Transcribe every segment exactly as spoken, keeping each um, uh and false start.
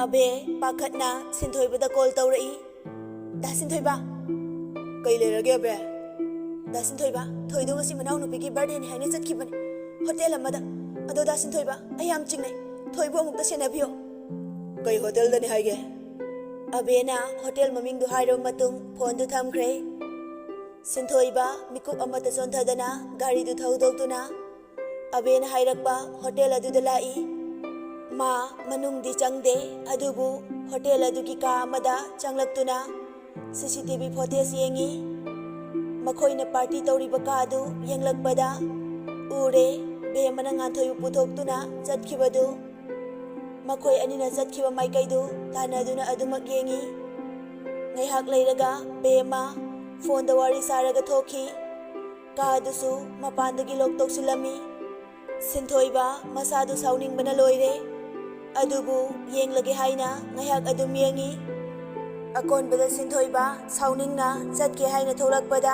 ꯑꯕꯦ ꯄꯥꯈꯠꯅ ꯁꯤꯟꯊꯣꯏꯕꯗ call ꯇꯧꯔꯛꯏ꯫ "ꯗꯥ ꯁꯤꯟꯊꯣꯏꯕ!" "ꯀꯩ ꯂꯩꯔꯒꯦ, ꯑꯕꯦ?" "ꯗꯥ ꯁꯤꯟꯊꯣꯏꯕ, ꯊꯣꯏꯗꯣ ꯉꯁꯤ ꯃꯅꯥꯎꯅꯨꯄꯤꯒꯤ ꯕꯥꯔꯗꯦꯅꯤ ꯍꯥꯏꯅ ꯆꯠꯈꯤꯕꯅꯤ ꯍꯣꯇꯦꯜ ꯑꯃꯗ꯫ ꯑꯗꯣ ꯗꯥ ꯁꯤꯟꯊꯣꯏꯕ, ꯑꯩ ꯌꯥꯝ ꯆꯤꯡꯅꯩ꯫ ꯊꯣꯏꯕꯨ ꯑꯃꯨꯛꯇ ꯁꯦꯟꯅꯕꯤꯌꯣ꯫" "ꯀꯩ ꯍꯣꯇꯦꯜꯗꯅꯤ ꯍꯥꯏꯒꯦ?" ꯑꯕꯦꯅ ꯍꯣꯇꯦꯜ ꯃꯃꯤꯡꯗꯨ ꯍꯥꯏꯔꯕ ꯃꯇꯨꯡ ꯐꯣꯟꯗꯨ ꯊꯝꯈ꯭ꯔꯦ꯫ ꯁꯤꯟꯊꯣꯏꯕ ꯃꯤꯀꯨꯞ ꯑꯃꯠꯇ ꯆꯣꯟꯊꯗꯅ ꯒꯥꯔꯤꯗꯨ ꯊꯧꯗꯣꯛꯇꯨꯅ ꯑꯕꯦꯅ ꯍꯥꯏꯔꯛꯄ ꯍꯣꯇꯦꯜ ꯑꯗꯨꯗ ꯂꯥꯛꯏ꯫ ꯃꯥ ꯃꯅꯨꯡꯗꯤ ꯆꯪꯗꯦ, ꯑꯗꯨꯕꯨ ꯍꯣꯇꯦꯜ ꯑꯗꯨꯒꯤ ꯀꯥ ꯑꯃꯗ ꯆꯪꯂꯛꯇꯨꯅ ꯁꯤ ꯁꯤ ꯇꯤ ꯚꯤ ꯐꯣꯇꯦꯖ ꯌꯦꯡꯉꯤ꯫ ꯃꯈꯣꯏꯅ ꯄꯥꯔꯇꯤ ꯇꯧꯔꯤꯕ ꯀꯥꯗꯨ ꯌꯦꯡꯂꯛꯄꯗ ꯎꯔꯦ, ꯕꯦꯝꯃꯅ ꯉꯥꯟꯊꯣꯏꯕꯨ ꯄꯨꯊꯣꯛꯇꯨꯅ ꯆꯠꯈꯤꯕꯗꯨ꯫ ꯃꯈꯣꯏ ꯑꯅꯤꯅ ꯆꯠꯈꯤꯕ ꯃꯥꯏꯀꯩꯗꯨ ꯇꯥꯟꯅꯗꯨꯅ ꯑꯗꯨꯃꯛ ꯌꯦꯡꯉꯤ꯫ ꯉꯥꯏꯍꯥꯛ ꯂꯩꯔꯒ ꯕꯦꯝꯃ ꯐꯣꯟꯗ ꯋꯥꯔꯤ ꯁꯥꯔꯒ ꯊꯣꯛꯈꯤ꯫ ꯀꯥꯗꯨꯁꯨ ꯃꯄꯥꯟꯗꯒꯤ ꯂꯣꯛ ꯇꯧꯁꯤꯜꯂꯝꯃꯤ꯫ ꯁꯤꯟꯊꯣꯏꯕ ꯃꯁꯥꯗꯨ ꯁꯥꯎꯅꯤꯡꯕꯅ ꯂꯣꯏꯔꯦ꯫ ꯑꯗꯨꯕꯨ ꯌꯦꯡꯂꯒꯦ ꯍꯥꯏꯅ ꯉꯥꯏꯍꯥꯛ ꯑꯗꯨꯝ ꯌꯦꯡꯉꯤ꯫ ꯑꯀꯣꯟꯕꯗ ꯁꯤꯟꯊꯣꯏꯕ ꯁꯥꯎꯅꯤꯡꯅ ꯆꯠꯀꯦ ꯍꯥꯏꯅ ꯊꯣꯛꯂꯛꯄꯗ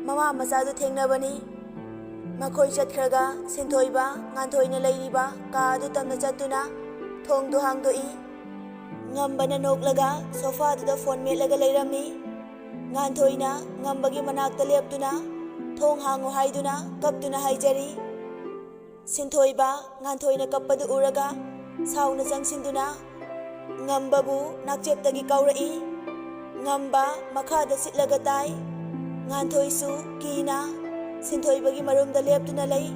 ꯃꯃꯥ ꯃꯆꯥꯗꯨ ꯊꯦꯡꯅꯕꯅꯤ꯫ ꯃꯈꯣꯏ ꯆꯠꯈ꯭ꯔꯒ ꯁꯤꯟꯊꯣꯏꯕ ꯉꯥꯟꯊꯣꯏꯅ ꯂꯩꯔꯤꯕ ꯀꯥ ꯑꯗꯨ ꯇꯝꯅ ꯆꯠꯇꯨꯅ ꯊꯣꯡꯗꯨ ꯍꯥꯡꯗꯣꯛꯏ꯫ ꯉꯝꯕꯅ ꯅꯣꯛꯂꯒ ꯁꯣꯐꯥꯗꯨꯗ ꯐꯣꯟ ꯃꯦꯠꯂꯒ ꯂꯩꯔꯝꯃꯤ꯫ ꯉꯥꯟꯊꯣꯏꯅ ꯉꯝꯕꯒꯤ ꯃꯅꯥꯛꯇ ꯂꯦꯞꯇꯨꯅ ꯊꯣꯡ ꯍꯥꯡꯉꯨ ꯍꯥꯏꯗꯨꯅ ꯀꯞꯇꯨꯅ ꯍꯥꯏꯖꯔꯤ꯫ ꯁꯤꯟꯊꯣꯏꯕ ꯉꯥꯟꯊꯣꯏꯅ ꯀꯞꯄꯗꯨ ꯎꯔꯒ ꯁꯥꯎꯅ ꯆꯪꯁꯤꯟꯗꯨꯅ ꯉꯝꯕꯕꯨ ꯅꯥꯛꯆꯦꯞꯇꯒꯤ ꯀꯧꯔꯛꯏ꯫ ꯉꯝꯕ ꯃꯈꯥꯗ ꯁꯤꯠꯂꯒ ꯇꯥꯏ꯫ ꯉꯥꯟꯊꯣꯏꯁꯨ ꯀꯤꯅ ꯁꯤꯟꯊꯣꯏꯕꯒꯤ ꯃꯔꯨꯝꯗ ꯂꯦꯞꯇꯨꯅ ꯂꯩ꯫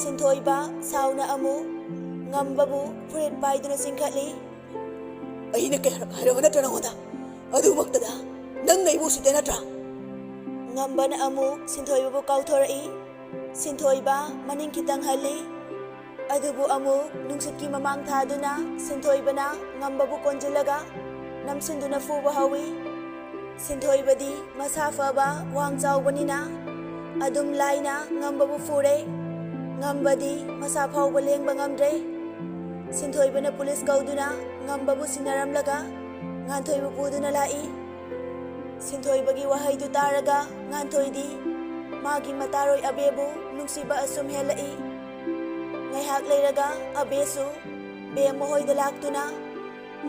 ꯁꯤꯟꯊꯣꯏꯕ ꯁꯥꯎꯅ ꯑꯃꯨꯛ ꯉꯝꯕꯕꯨ ꯐꯨꯔꯤꯠ ꯄꯥꯏꯗꯨꯅ ꯆꯤꯡꯈꯠꯂꯤ꯫ "ꯑꯩꯅ ꯀꯌꯥꯔꯛ ꯍꯥꯏꯔꯕ ꯅꯠꯇ꯭ꯔ ꯅꯉꯣꯟꯗ? ꯑꯗꯨꯃꯛꯇꯗ ꯅꯪꯅ ꯑꯩꯕꯨ ꯎꯁꯤꯠꯇꯦ ꯅꯠꯇ꯭ꯔꯥ?" ꯉꯝꯕꯅ ꯑꯃꯨꯛ ꯁꯤꯟꯊꯣꯏꯕꯕꯨ ꯀꯥꯎꯊꯣꯔꯛꯏ꯫ ꯁꯤꯟꯊꯣꯏꯕ ꯃꯅꯤꯡ ꯈꯤꯇꯪ ꯍꯜꯂꯤ꯫ ꯑꯗꯨꯕꯨ ꯑꯃꯨꯛ ꯅꯨꯡꯁꯤꯠꯀꯤ ꯃꯃꯥꯡ ꯊꯥꯗꯨꯅ ꯁꯤꯟꯊꯣꯏꯕꯅ ꯉꯝꯕꯕꯨ ꯀꯣꯟꯖꯤꯜꯂꯒ ꯅꯝꯁꯤꯟꯗꯨꯅ ꯐꯨꯕ ꯍꯧꯏ꯫ ꯁꯤꯟꯊꯣꯏꯕꯗꯤ ꯃꯁꯥ ꯐꯕ, ꯋꯥꯡ ꯆꯥꯎꯕꯅꯤꯅ ꯑꯗꯨꯝ ꯂꯥꯏꯅ ꯉꯝꯕꯕꯨ ꯐꯨꯔꯦ꯫ ꯉꯝꯕꯗꯤ ꯃꯁꯥ ꯐꯥꯎꯕ ꯂꯦꯡꯕ ꯉꯝꯗ꯭ꯔꯦ꯫ ꯁꯤꯟꯊꯣꯏꯕꯅ ꯄꯨꯂꯤꯁ ꯀꯧꯗꯨꯅ ꯉꯝꯕꯕꯨ ꯁꯤꯟꯅꯔꯝꯂꯒ ꯉꯥꯟꯊꯣꯏꯕꯨ ꯄꯨꯗꯨꯅ ꯂꯥꯛꯏ꯫ ꯁꯤꯟꯊꯣꯏꯕꯒꯤ ꯋꯥꯍꯩꯗꯨ ꯇꯥꯔꯒ ꯉꯥꯟꯊꯣꯏꯗꯤ ꯃꯥꯒꯤ ꯃꯇꯥꯔꯣꯏ ꯑꯕꯦꯕꯨ ꯅꯨꯡꯁꯤꯕ ꯑꯁꯨꯝ ꯍꯦꯜꯂꯛꯏ꯫ ꯉꯥꯏꯍꯥꯛ ꯂꯩꯔꯒ ꯑꯕꯦꯁꯨ ꯕꯦꯝ ꯃꯈꯣꯏꯗ ꯂꯥꯛꯇꯨꯅ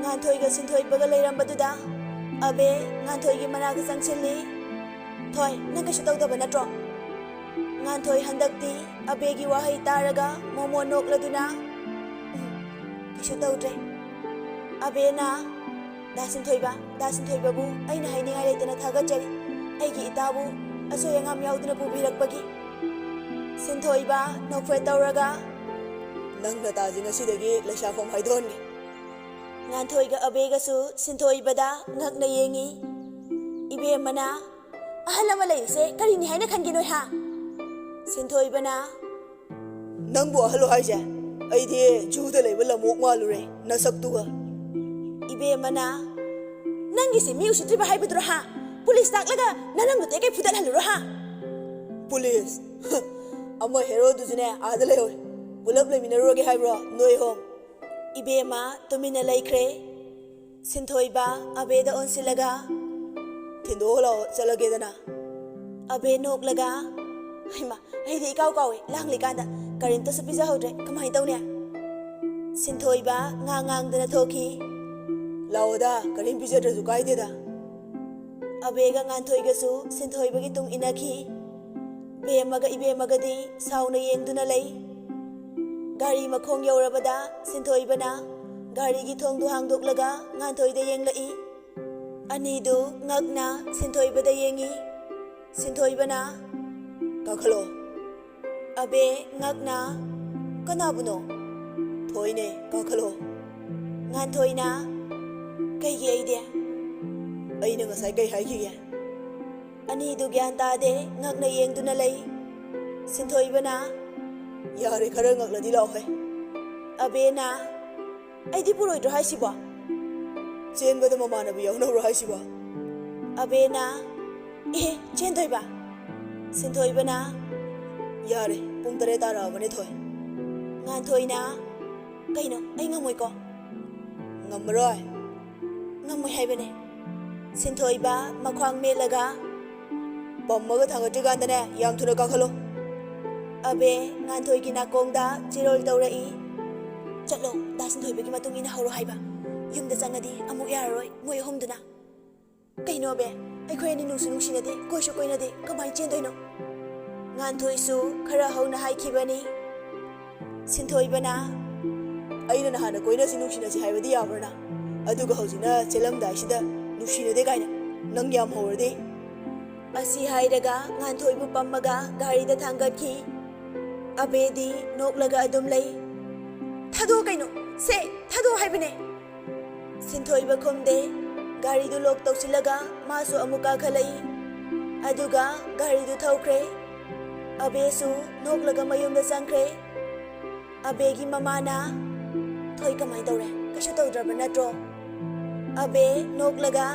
ꯉꯥꯟꯊꯣꯏꯒ ꯁꯤꯟꯊꯣꯏꯕꯒ ꯂꯩꯔꯝꯕꯗꯨꯗ ꯑꯕꯦ ꯉꯥꯟꯊꯣꯏꯒꯤ ꯃꯅꯥꯛꯇ ꯆꯪꯁꯤꯜꯂꯤ꯫ "ꯊꯣꯏ, ꯅꯪ ꯀꯩꯁꯨ ꯇꯧꯗꯕ ꯅꯠꯇ꯭ꯔꯣ?" ꯉꯥꯟꯊꯣꯏ ꯍꯟꯗꯛꯇꯤ ꯑꯕꯦꯒꯤ ꯋꯥꯍꯩ ꯇꯥꯔꯒ ꯃꯣꯃꯣꯟ ꯅꯣꯛꯂꯗꯨꯅ, "ꯎꯝ, ꯀꯩꯁꯨ ꯇꯧꯗ꯭ꯔꯦ꯫ ꯑꯕꯦꯅ ꯗꯥ ꯁꯤꯟꯊꯣꯏꯕ, ꯗꯥ ꯁꯤꯟꯊꯣꯏꯕꯕꯨ ꯑꯩꯅ ꯍꯥꯏꯅꯤꯡꯉꯥꯏ ꯂꯩꯇꯅ ꯊꯥꯒꯠꯆꯔꯤ꯫ ꯑꯩꯒꯤ ꯏꯇꯥꯕꯨ ꯑꯁꯣꯏ ꯑꯉꯥꯝ ꯌꯥꯎꯗꯅ ꯄꯨꯕꯤꯔꯛꯄꯒꯤ꯫" ꯁꯤꯟꯊꯣꯏꯕ ꯅꯣꯛꯐꯦꯠ ꯇꯧꯔꯒ, "ꯅꯪ ꯅꯇꯥꯁꯤ ꯉꯁꯤꯗꯒꯤ ꯂꯩꯁꯥꯐꯝ ꯍꯥꯏꯗꯣꯛꯍꯟꯒꯦ꯫" ꯉꯥꯟꯊꯣꯏꯒ ꯑꯕꯦꯒꯁꯨ ꯁꯤꯟꯊꯣꯏꯕꯗ ꯉꯛꯅ ꯌꯦꯡꯉꯤ꯫ ꯏꯕꯦꯝꯃꯅ, "ꯑꯍꯜ ꯑꯃ ꯂꯩꯔꯤꯁꯦ ꯀꯔꯤꯅꯤ ꯍꯥꯏꯅ ꯈꯟꯒꯦ ꯅꯣꯏ ꯍꯥ?" ꯁꯤꯟꯊꯣꯏꯕꯅ, "ꯅꯪꯕꯨ ꯑꯍꯜ ꯍꯥꯏꯁꯦ? ꯑꯩꯗꯤ ꯖꯨꯗ ꯂꯩꯕ ꯂꯝꯑꯣꯛ ꯃꯥꯜꯂꯨꯔꯦ ꯅꯁꯛꯇꯨꯒ꯫" ꯏꯕꯦꯝꯃꯅ, "ꯅꯪꯒꯤꯁꯦ ꯃꯤ ꯎꯁꯤꯠꯇ꯭ꯔꯤꯕ ꯍꯥꯏꯕꯗꯨꯔꯣ ꯍꯥ? ꯄꯨꯂꯤꯁ ꯇꯥꯛꯂꯒ ꯅꯅꯝꯗꯣ ꯇꯦꯛꯀꯩ ꯐꯨꯗꯠꯍꯜꯂꯨꯔꯣ ꯍꯥ?" "ꯄꯨꯂꯤꯁ? ꯑꯃ ꯍꯦꯔꯣꯗꯨꯁꯨꯅꯦ ꯑꯥꯗ ꯂꯩꯍꯧꯋꯦ꯫ ꯄꯨꯂꯞ ꯂꯩꯃꯤꯟꯅꯔꯨꯔꯒꯦ ꯍꯥꯏꯕ꯭ꯔꯣ ꯅꯣꯏ ꯑꯍꯨꯝ?" ꯏꯕꯦꯝꯃ ꯇꯨꯃꯤꯟꯅ ꯂꯩꯈ꯭ꯔꯦ꯫ ꯁꯤꯟꯊꯣꯏꯕ ꯑꯕꯦꯗ ꯑꯣꯟꯁꯤꯜꯂꯒ, "ꯊꯤꯟꯗꯣꯛꯑꯣ ꯂꯥꯛꯑꯣ, ꯆꯠꯂꯒꯦꯗꯅ꯫" ꯑꯕꯦ ꯅꯣꯛꯂꯒ, "ꯍꯩꯃꯥ, ꯑꯩꯗꯤ ꯏꯀꯥꯎ ꯀꯥꯎꯋꯦ, ꯂꯥꯡꯂꯤꯀꯥꯟꯗ ꯀꯔꯤꯝꯇꯁꯨ ꯄꯤꯖꯍꯧꯗ꯭ꯔꯦ, ꯀꯃꯥꯏꯅ ꯇꯧꯅꯤ?" ꯁꯤꯟꯊꯣꯏꯕ ꯉꯥꯡ ꯉꯥꯡꯗꯅ ꯊꯣꯛꯈꯤ꯫ "ꯂꯥꯛꯑꯣꯗ, ꯀꯔꯤꯝ ꯄꯤꯖꯗ꯭ꯔꯁꯨ ꯀꯥꯏꯗꯦꯗ꯫" ꯑꯕꯦꯒ ꯉꯥꯟꯊꯣꯏꯒꯁꯨ ꯁꯤꯟꯊꯣꯏꯕꯒꯤ ꯇꯨꯡ ꯏꯟꯅꯈꯤ꯫ ꯕꯦꯝꯃꯒ ꯏꯕꯦꯝꯃꯒꯗꯤ ꯁꯥꯎꯅ ꯌꯦꯡꯗꯨꯅ ꯂꯩ꯫ ꯒꯥꯔꯤ ꯃꯈꯣꯡ ꯌꯧꯔꯕꯗ ꯁꯤꯟꯊꯣꯏꯕꯅ ꯒꯥꯔꯤꯒꯤ ꯊꯣꯡꯗꯨ ꯍꯥꯡꯗꯣꯛꯂꯒ ꯉꯥꯟꯊꯣꯏꯗ ꯌꯦꯡꯂꯛꯏ꯫ ꯑꯅꯤꯗꯨ ꯉꯛꯅ ꯁꯤꯟꯊꯣꯏꯕꯗ ꯌꯦꯡꯉꯤ꯫ ꯁꯤꯟꯊꯣꯏꯕꯅ, "ꯀꯥꯈꯠꯂꯣ꯫" ꯑꯕꯦ ꯉꯛꯅ, "ꯀꯅꯥꯕꯨꯅꯣ?" "ꯊꯣꯏꯅꯦ, ꯀꯥꯈꯠꯂꯣ꯫" ꯉꯥꯟꯊꯣꯏꯅ, "ꯀꯩꯒꯤ ꯑꯩꯗꯤ?" "ꯑꯩꯅ ꯉꯁꯥꯏ ꯀꯩ ꯍꯥꯏꯈꯤꯒꯦ?" ꯑꯅꯤꯗꯨ ꯒ꯭ꯌꯥꯟ ꯇꯥꯗꯦ, ꯉꯛꯅ ꯌꯦꯡꯗꯨꯅ ꯂꯩ꯫ ꯁꯤꯟꯊꯣꯏꯕꯅ, "ꯌꯥꯔꯦ, ꯈꯔ ꯉꯛꯂꯗꯤ ꯂꯥꯛꯑꯣꯍꯦ꯫" ꯑꯕꯦꯅ, "ꯑꯩꯗꯤ ꯄꯨꯔꯣꯏꯗ꯭ꯔꯣ ꯍꯥꯏꯁꯤꯕꯣ?" "ꯆꯦꯟꯕꯗ ꯃꯃꯥꯟꯅꯕꯤ ꯌꯥꯎꯅꯕ꯭ꯔꯣ ꯍꯥꯏꯁꯤꯕꯣ?" ꯑꯕꯦꯅ, "ꯑꯦ, ꯆꯦꯟꯊꯣꯏꯕ꯫" ꯁꯤꯟꯊꯣꯏꯕꯅ, "ꯌꯥꯔꯦ, ꯄꯨꯡ ꯇꯔꯦꯠ ꯇꯥꯔꯛꯑꯕꯅꯦ, ꯊꯣꯏ꯫" ꯉꯥꯟꯊꯣꯏꯅ, "ꯀꯩꯅꯣ, ꯑꯩ ꯉꯝꯃꯣꯏꯀꯣ?" "ꯉꯝꯃꯔꯣꯏ?" "ꯉꯝꯃꯣꯏ ꯍꯥꯏꯕꯅꯦ꯫" ꯁꯤꯟꯊꯣꯏꯕ ꯃꯈ꯭ꯋꯥꯡ ꯃꯦꯠꯂꯒ, "ꯄꯝꯃꯒ ꯊꯥꯡꯒꯠꯇ꯭ꯔꯤꯀꯥꯟꯗꯅꯦ, ꯌꯥꯝ ꯊꯨꯅ ꯀꯥꯈꯠꯂꯣ꯫" ꯑꯕꯦ ꯉꯥꯟꯊꯣꯏꯒꯤ ꯅꯥꯀꯣꯡꯗ ꯆꯤꯔꯣꯜ ꯇꯧꯔꯛꯏ꯫ "ꯆꯠꯂꯣ, ꯗꯥ ꯁꯤꯟꯊꯣꯏꯕꯒꯤ ꯃꯇꯨꯡ ꯏꯟꯅ ꯍꯧꯔꯣ ꯍꯥꯏꯕ꯫" ꯌꯨꯝꯗ ꯆꯪꯉꯗꯤ ꯑꯃꯨꯛ ꯌꯥꯔꯔꯣꯏ ꯃꯣꯏ ꯑꯍꯨꯝꯗꯨꯅ꯫ "ꯀꯩꯅꯣ ꯑꯕꯦ, ꯑꯩꯈꯣꯏ ꯑꯅꯤ ꯅꯨꯡꯁꯨ ꯅꯨꯡꯁꯤꯅꯗꯦ, ꯀꯣꯏꯁꯨ ꯀꯣꯏꯅꯗꯦ, ꯀꯃꯥꯏꯅ ꯆꯦꯟꯗꯣꯏꯅꯣ?" ꯉꯥꯟꯊꯣꯏꯁꯨ ꯈꯔ ꯍꯧꯅ ꯍꯥꯏꯈꯤꯕꯅꯤ꯫ ꯁꯤꯟꯊꯣꯏꯕꯅ, "ꯑꯩꯅ ꯅꯍꯥꯟꯅ ꯀꯣꯏꯅꯁꯤ ꯅꯨꯡꯁꯤꯅꯁꯤ ꯍꯥꯏꯕꯗꯤ ꯌꯥꯕ꯭ꯔꯅ? ꯑꯗꯨꯒ ꯍꯧꯖꯤꯛꯅ ꯆꯦꯜꯂꯝꯗꯥꯏꯁꯤꯗ ꯅꯨꯡꯁꯤꯅꯗꯦ ꯀꯥꯏꯅ, ꯅꯪ ꯌꯥꯝ ꯍꯧꯔꯗꯤ?" ꯑꯁꯤ ꯍꯥꯏꯔꯒ ꯉꯥꯟꯊꯣꯏꯕꯨ ꯄꯝꯃꯒ ꯒꯥꯔꯤꯗ ꯊꯥꯡꯒꯠꯈꯤ꯫ ꯑꯕꯦꯗꯤ ꯅꯣꯛꯂꯒ ꯑꯗꯨꯝ ꯂꯩ꯫ "ꯊꯥꯗꯣꯛꯑꯣ ꯀꯩꯅꯣ, ꯁꯦ, ꯊꯥꯗꯣꯛꯑꯣ ꯍꯥꯏꯕꯅꯦ!" ꯁꯤꯟꯊꯣꯏꯕ ꯈꯨꯝꯗꯦ꯫ ꯒꯥꯔꯤꯗꯨ ꯂꯣꯛ ꯇꯧꯁꯤꯜꯂꯒ ꯃꯥꯁꯨ ꯑꯃꯨꯛ ꯀꯥꯈꯠꯂꯛꯏ꯫ ꯑꯗꯨꯒ ꯒꯥꯔꯤꯗꯨ ꯊꯧꯈ꯭ꯔꯦ꯫ ꯑꯕꯦꯁꯨ ꯅꯣꯛꯂꯒ ꯃꯌꯨꯝꯗ ꯆꯪꯈ꯭ꯔꯦ꯫ ꯑꯕꯦꯒꯤ ꯃꯃꯥꯅ, "ꯊꯣꯏ, ꯀꯃꯥꯏ ꯇꯧꯔꯦ? ꯀꯩꯁꯨ ꯇꯧꯗ꯭ꯔꯕ ꯅꯠꯇ꯭ꯔꯣ?" ꯑꯕꯦ ꯅꯣꯛꯂꯒ,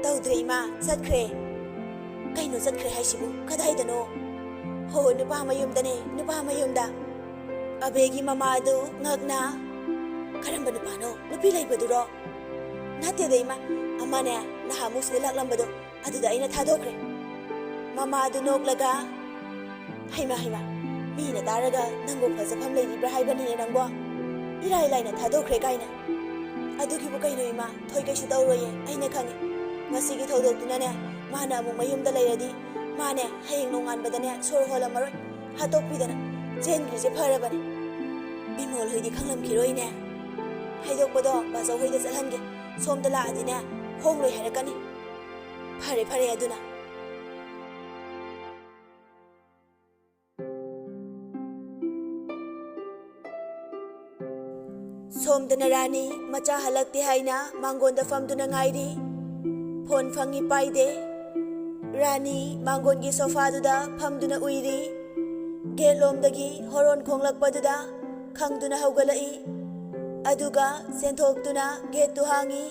"ꯇꯧꯗ꯭ꯔꯦ ꯏꯃꯥ, ꯆꯠꯈ꯭ꯔꯦ"꯫ "ꯀꯩꯅꯣ ꯆꯠꯈ꯭ꯔꯦ ꯍꯥꯏꯁꯤꯕꯨ? ꯀꯗꯥꯏꯗꯅꯣ?" "ꯍꯣ, ꯅꯨꯄꯥ ꯃꯌꯨꯝꯗꯅꯦ, ꯅꯨꯄꯥ ꯃꯌꯨꯝꯗ"꯫ ꯑꯕꯦꯒꯤ ꯃꯃꯥ ꯑꯗꯨ ꯉꯛꯅ, "ꯀꯔꯝꯕ ꯅꯨꯄꯥꯅꯣ? ꯅꯨꯄꯤ ꯂꯩꯕꯗꯨꯔꯣ?" "ꯅꯠꯇꯦꯗ ꯏꯃꯥ, ꯑꯃꯅꯦ ꯅꯍꯥꯟꯃꯨꯛ ꯁꯤꯗ ꯂꯥꯛꯂꯝꯕꯗꯣ, ꯑꯗꯨꯗ ꯑꯩꯅ ꯊꯥꯗꯣꯛꯈ꯭ꯔꯦ"꯫ ꯃꯃꯥꯗꯨ ꯅꯣꯛꯂꯒ, "ꯍꯩꯃꯥ, ꯍꯩꯃꯥ, ꯃꯤꯅ ꯇꯥꯔꯒ ꯅꯪꯕꯨ ꯐꯖꯐꯝ ꯂꯩꯔꯤꯕ꯭ꯔꯥ ꯍꯥꯏꯕꯅꯤꯅꯦ ꯅꯪꯕꯣ? ꯏꯔꯥꯏ ꯂꯥꯏꯅ ꯊꯥꯗꯣꯛꯈ꯭ꯔꯦ ꯀꯥꯏꯅ"꯫ "ꯑꯗꯨꯒꯤꯕꯨ ꯀꯩꯅꯣ ꯏꯃꯥ, ꯊꯣꯏ ꯀꯩꯁꯨ ꯇꯧꯔꯣꯏꯌꯦ, ꯑꯩꯅ ꯈꯪꯉꯦ꯫ ꯉꯁꯤꯒꯤ ꯊꯧꯗꯣꯛꯇꯨꯅꯅꯦ, ꯃꯥꯅ ꯑꯃꯨꯛ ꯃꯌꯨꯝꯗ ꯂꯩꯔꯗꯤ, ꯃꯥꯅꯦ ꯍꯌꯦꯡ ꯅꯣꯡꯉꯥꯟꯕꯗꯅꯦ ꯁꯣꯔ ꯍꯣꯜꯂꯝꯃꯔꯣꯏ, ꯍꯥꯠꯇꯣꯛꯄꯤꯗꯅ ꯆꯦꯟꯈ꯭ꯔꯤꯁꯦ ꯐꯔꯕꯅꯦ꯫ ꯕꯤꯃꯣꯜ ꯍꯣꯏꯗꯤ ꯈꯪꯂꯝꯈꯤꯔꯣꯏꯅꯦ꯫ ꯍꯥꯏꯗꯣꯛꯄꯗꯣ ꯕꯥꯆꯧ ꯍꯣꯏꯗ ꯆꯠꯍꯟꯒꯦ꯫ ꯁꯣꯝꯗ ꯂꯥꯛꯑꯗꯤꯅꯦ, ꯍꯣꯡꯂꯣꯏ ꯍꯥꯏꯔꯛꯀꯅꯤ"꯫ "ꯐꯔꯦ, ꯐꯔꯦ ꯑꯗꯨꯅ"꯫ ꯁꯣꯝꯗꯅ ꯔꯥꯅꯤ ꯃꯆꯥ ꯍꯜꯂꯛꯇꯦ ꯍꯥꯏꯅ ꯃꯥꯡꯒꯣꯟꯗ ꯐꯝꯗꯨꯅ ꯉꯥꯏꯔꯤ꯫ ꯐꯣꯟ ꯐꯪꯉꯤ ꯄꯥꯏꯗꯦ꯫ ꯔꯥꯅꯤ ꯃꯥꯡꯒꯣꯟꯒꯤ ꯁꯣꯐꯥꯗꯨꯗ ꯐꯝꯗꯨꯅ ꯎꯏꯔꯤ꯫ ꯒꯦꯠꯂꯣꯝꯗꯒꯤ ꯍꯣꯔꯣꯟ ꯈꯣꯡꯂꯛꯄꯗꯨꯗ ꯈꯪꯗꯨꯅ ꯍꯧꯒꯠꯂꯛꯏ꯫ ꯑꯗꯨꯒ ꯆꯦꯟꯊꯣꯛꯇꯨꯅ ꯒꯦꯠꯇꯨ ꯍꯥꯡꯉꯤ꯫